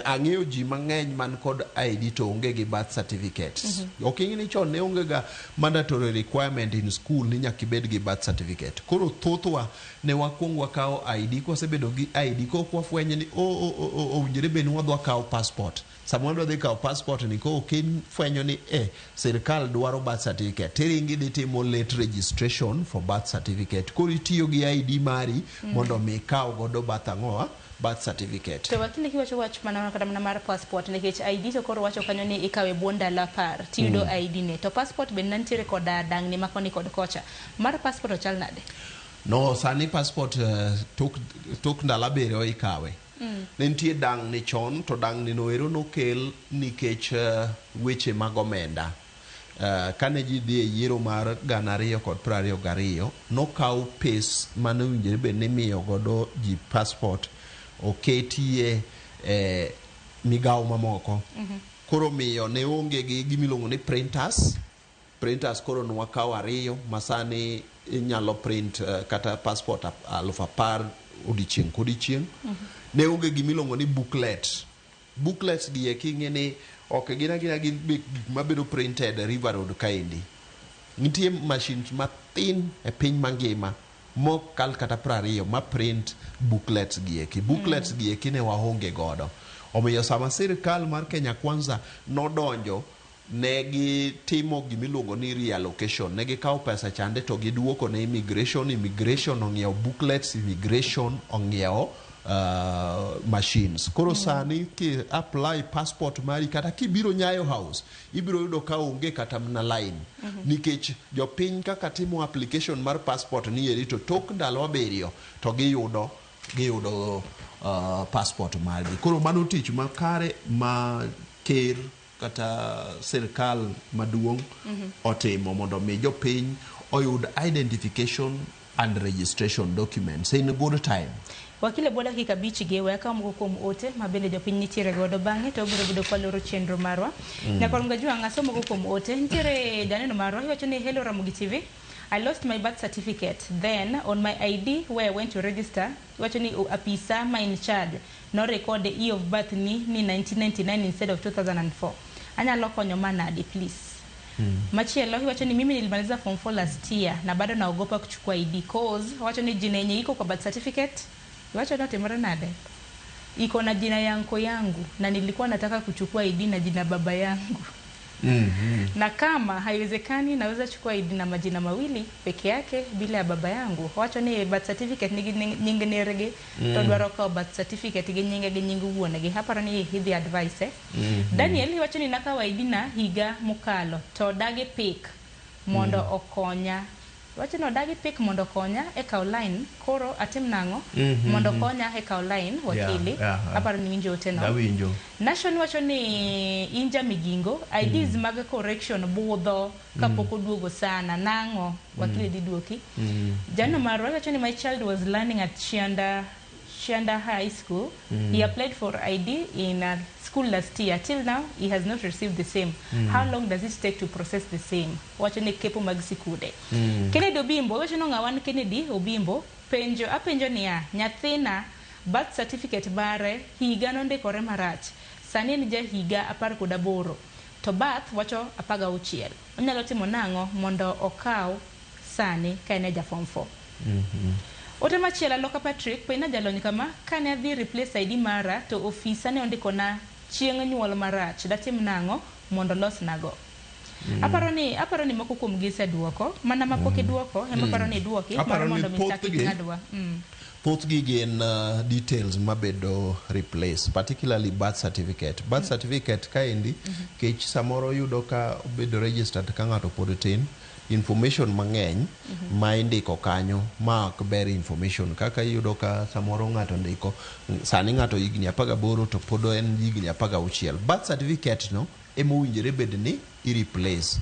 Ang'eyo ji mang'eny man kod ID to onge gi birth certificates. Ok ing'e ni chon ne onge ga mandatory requirement in school ni nyaka ibed gi birth certificate. Koro thothwa ne wakwong wakawo ID, kwasebedo gi ID kok wafwenyo ni owinjore bed ni wadwa kawo passport. Sama wadwa dhi kawo passport ni koro fwenyo ni sirkal dwaro birth certificate. Tiringi idhi timo late registration for birth certificate. Koro itiyo gi ID mari mondo mi ikaw godo birth ang'owa? Birth certificate. To wakili, kiwacho wach mana kata mana mar passport, nikech ID to koro wacho kanyo ni ikawe bwo ndalo 10 tiyudo ID ne, to passport bende nitiere koda dangni ma koni kod kocha. Mar passport ochal nade? No, sani passport tok ndalo 7 ikawe. Ne nitie dangni chon, to dangni no ero nokel nikech weche mag omenda. Kane ji dhi e yiero mar 2022, nokaw pes mane owinjore bed ni imiyo godo ji passport oketie migawo mamoko. Koro miyo ne onge gi gimiluongo ni printers. Printers koro nwakawo ariyo masani inyalo print kata passport 10,000 odiochieng' kodiochieng'. Ne onge gimiluongo ni booklet. Booklets gi eki ing'e ni ok gin agina, gin gik mabedo printed River Road kaendi. Nitie machines mathin e piny mangima mok kal kata 20 ma print booklets gi eki. Booklets gi eki ne waonge godo. Omiyo sama sirikal mar Kenya Kwanza nodonjo, ne gitimo gimiluongo ni reallocation. Ne gikawo pesa chande to giduoko ne immigration. Immigration ong'iewo booklets, immigration ong'iewo machines. Koro sani ki apply passport mari kata kibiro Nyayo House, ibiro yudo ka onge kata mana line. Nikech jopiny kaka timo application mar passport ni eri, to tok ndalo 7 to giyudo passport margi. Koro mano tich makare ma ker kata sirkal maduong' otimo mondo mi jopiny oyud identification and registration documents in good time. Wakile, bwo dakika 5 gi, we akaw moko kuom ote ma bende jopiny nitiere godo, bang'e to wabiro bedo kwaloro chenro marwa. Nyakwar Mgajwang', asomo moko kuom ote. Nitiere janeno marwa, iwacho ni hello Ramogi TV. I lost my birth certificate. Then on my ID where I went to register, iwacho ni apisa ma in charge no record year of birth ni 1999 instead of 2004. Anyalo konyo manadi, please? Machielo iwacho ni mimi nilimaliza form 4 last year na bado naogopa kuchukua ID cause wacho ni jina yenye iko kwa birth certificate. Iwacho ni otimore nade? Iko na jina ya anko yangu na nilikuwa nataka kuchukua ID na jina baba yangu. Na kama haiwezekani naweza chukua ID na majina mawili peke yake bila ya baba yangu. Wacho ni birth certificate nigi nying nergi to dwaro kawo birth certificate gi nyinge gi nying wuon-gi. Aparo ni idhi advice eh. Daniel wacho ni nakawo ID na higa mokalo to dagi pik mondo okonya. Wacho ni odagi pik mondo okonya e kawo line koro atim nang'o mondo okonya e kawo line wakili. Aparo ni winjo ote no. Awinjo. Nation wacho ni Inja Migingo IDs mag correction budho kapok oduogo sana nang'o wakili dhi duoki. Jano marwa wacho ni my child was learning at Chianda High School. He applied for ID in school last year. Till now, he has not received the same. How long does it take to process the same? Wacho ni kepo mag sikude. Kennedy Obimbo, wacho ni ng'awan Kennedy Obimbo, penjo apenjo niya, nyathina birth certificate mare higa nondikore marach. Sani en ja higa 18. To birth wacho 16. Onyalo timo nang'o mondo okaw sani ka en e ja form 4? Ote machielo Aloka Patrick penja jalony kama kane adhi replace ID mara to ofisa ne ondikona chieng' nyuol marach datim nang'o mondo losnago. Aparo ni moko kuom gi iseduoko mana mapok iduoko ema aparo ni iduoki mar Aparo ni mondo mi chak thothgi- ng'adwa. Thothgi gin details mabedo replace, particularly birth certificate. Birth certificate kaendi, kech samoro yudo ka obedo registered ka ng'ato pod tin, information mang'eny ma indiko kanyo ma ok ber information kaka iyudo ka samoro ng'ato ndiko sani ng'ato higni 18 to pod en higni 16. Birth certificate no emowinjore bed ni i-replace.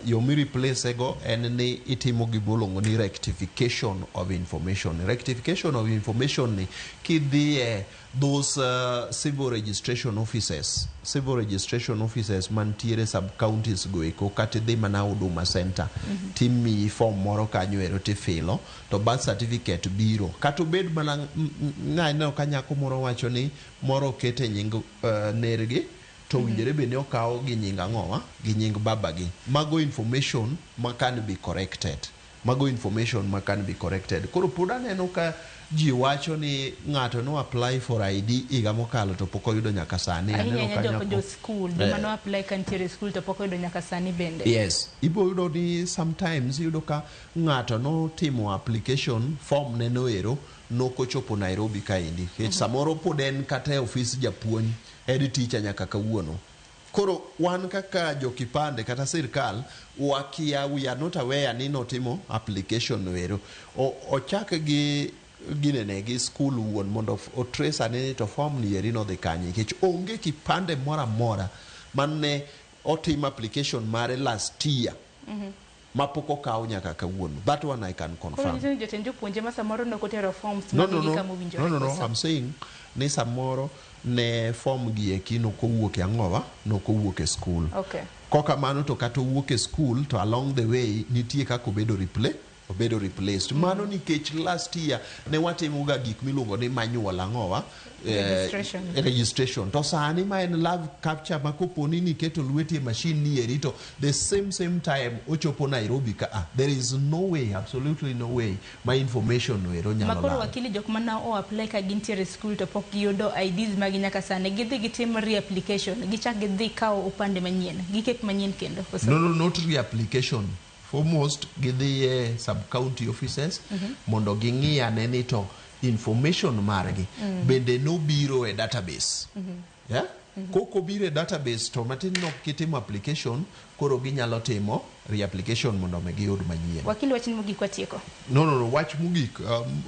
Yo mi-replace go en ni itimo gimiluongo ni rectification of information. Rectification of information ni kidhiye those civil registration offices, civil registration offices mantiere sub counties go eko kata idhi mana Huduma Center timiyi form moro kanyo ero tifilo to birth certificate biro kata obed mana ng'aneno ka nyako moro wacho ni moro okete nying nergi to owinjore bed ni okaw gi nying ang'owa gi nying babagi. Mago information ma can be corrected. Mago information ma can be corrected. Koro pod aneno ka ji wacho ni ng'ato no apply for ID higa mokalo to pok oyudo nyaka sani. Ahinya Aneno ka ahinya jo nyako jo school joma no apply kantiere e school to pok oyudo nyaka sani bende. Yes, ibo yudo ni sometimes iyudo ka ng'ato notimo application form ne noero nokochopo Nairobi kaendi. Nikech samoro pod en kata e ofis japuonj, head teacher nyaka kawuono. Koro wan kaka jokipande kata sirkal wakia, we are not aware ni notimo application no ero. Ochak gi ginene gi school wuon mondo o trace ane ni to form ni eri nodhi kanye nikech onge kipande moro amora mane otim application mare last year mapok okaw nyaka kawuono. That one I can Koro confirm. nyiso ni jotend jopuonje ma samoro nok otero forms No, mag no, gi no. kama owinjore No, no, no. koso? I'm saying ni samoro ne form gi eki nokowuok e ang'owa nokowuok e school. Kokamano to kata owuok e school to along the way nitie kaka obedo replay obedo replaced. Mano nikech last year ne watimo ga gik miluongo ni manual ang'owa Registration. Registration. To sani ma en live capture ma koponi ni iketo lweti e machine ni eri to the same time ochopo Nairobi ka a. There is no way, absolutely no way ma information no ero nyalo Makoro lal. Wakili jok mana o apply ka gintiere e school to pok giyudo IDs magi nyaka sani gidhi gitim reapplication gichak gidhi kawo opande manyien giket manyien kendo koso? No, not reapplication. Foremost, gidhi e sub county offices mondo ging'i ane ni to information margi bende nobiro e database. Yeah? Kok obiro e database to matin nok kitimo application koro ginyalo timo reapplication mondo mi giyud manyien. Wakili wachni mogik watieko. No, wach mogik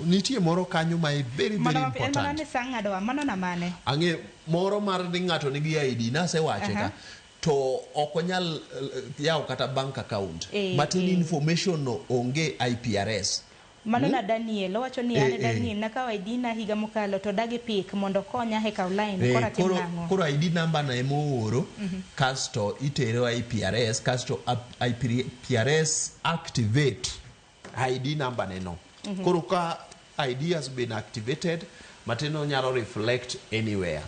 nitie moro kanyo ma very very Mano en mana important. ni sa ng'adowa mano na mane? Ang'e moro mar ni ng'ato nigi ID nasewache ka to ok onyal yawo kata bank account matin information no onge IPRS. Mano na Daniel owacho ni an Daniel nakawo ID na higa mokalo to dagi pik mondo konya e kawo line koro atim nang'o? Koro ID number no ema ooro kasto itero IPRS kasto IPRS activate ID number ne no. Koro ka ID has been activated matin onyalo reflect anywhere.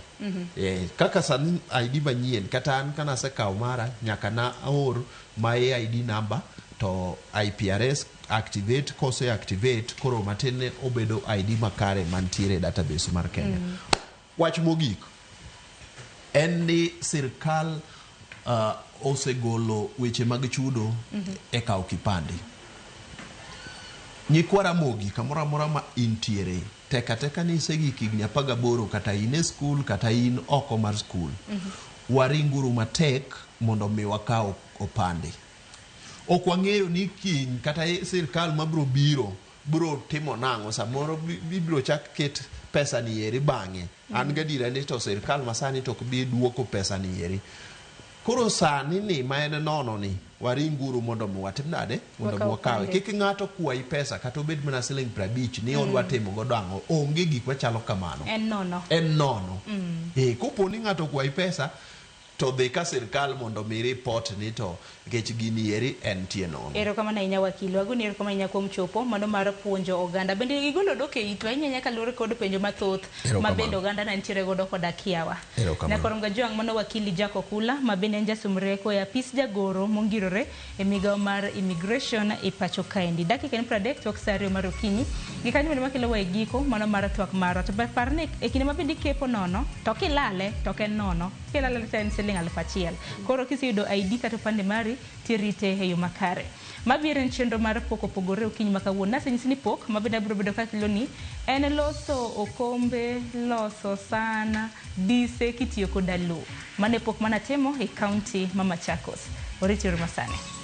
Kaka sani ID manyien kata an kana asekawo mara nyaka na aor my ID number to IPRS activate kose activate koro matin obedo ID makare mantiere e database mar Kenya. Wach mogik en ni sirkal osegolo weche mag chudo e kawo kipande. Nyikwa Ramogi kamoro amora ma intiere, tek ateka ni isegik higni 18 kata in e skul kata in oko mar skul, waringuru matek mondo mi wakaw opande. Ok wang'eyo ni kiny kata sirkal mabiro biro biro timo nang'o, samoro ibiro chak ket pesa ni eri bang'e. An gadiera ni to sirkal masani to ok bi duoko pesa ni eri. Koro sani ni ma en nono ni waringuru mondo mi watim nade? Mondo mi Wakaw wakawe. opande. Kik ng'ato kwayi pesa kata obed mana siling 50 ni odwa timo godo ang'o. Onge gik machalo kamano. En nono. En nono. Kopo ni ng'ato okwayi pesa to dhi ka sirkal mondo mi report ni to nikech gini eri en tie nono. Erokamano ahinya wakili. Wagoni erokamano ahinya kuom chopo mano mar puonjo oganda. Bende igolo dok e itwa ahinya ahinya kaluwore kod penjo mathoth ma bende oganda ne nitiere godo koda kiawa. Erokamano. Nyakorom Gajwang' mano wakili Jack Okula ma bende en jasom rieko e apis jagoro mongirore e migawo mar immigration e pacho kaendi. Dakika en 30 tok saa 2 mar okinyi. Gi kanyo bende makelo wa e giko mano mar twak marwa. To par ni e kinde ma bende ikepo nono to kilale to ok en nono. Kilale to en siling 1000. Koro kiseyudo ID kata opande mari tirite e yo makare. Mabiro en chenro mar pok opogore okinyi ma kawuono. Nasenyisi ni pok ma bende abiro bedo kakelo ni en loso okombe, loso san, dise kitiyo koda lowo. Mano e pok manatimo e kaunti ma Machakos. Oriti uru masani.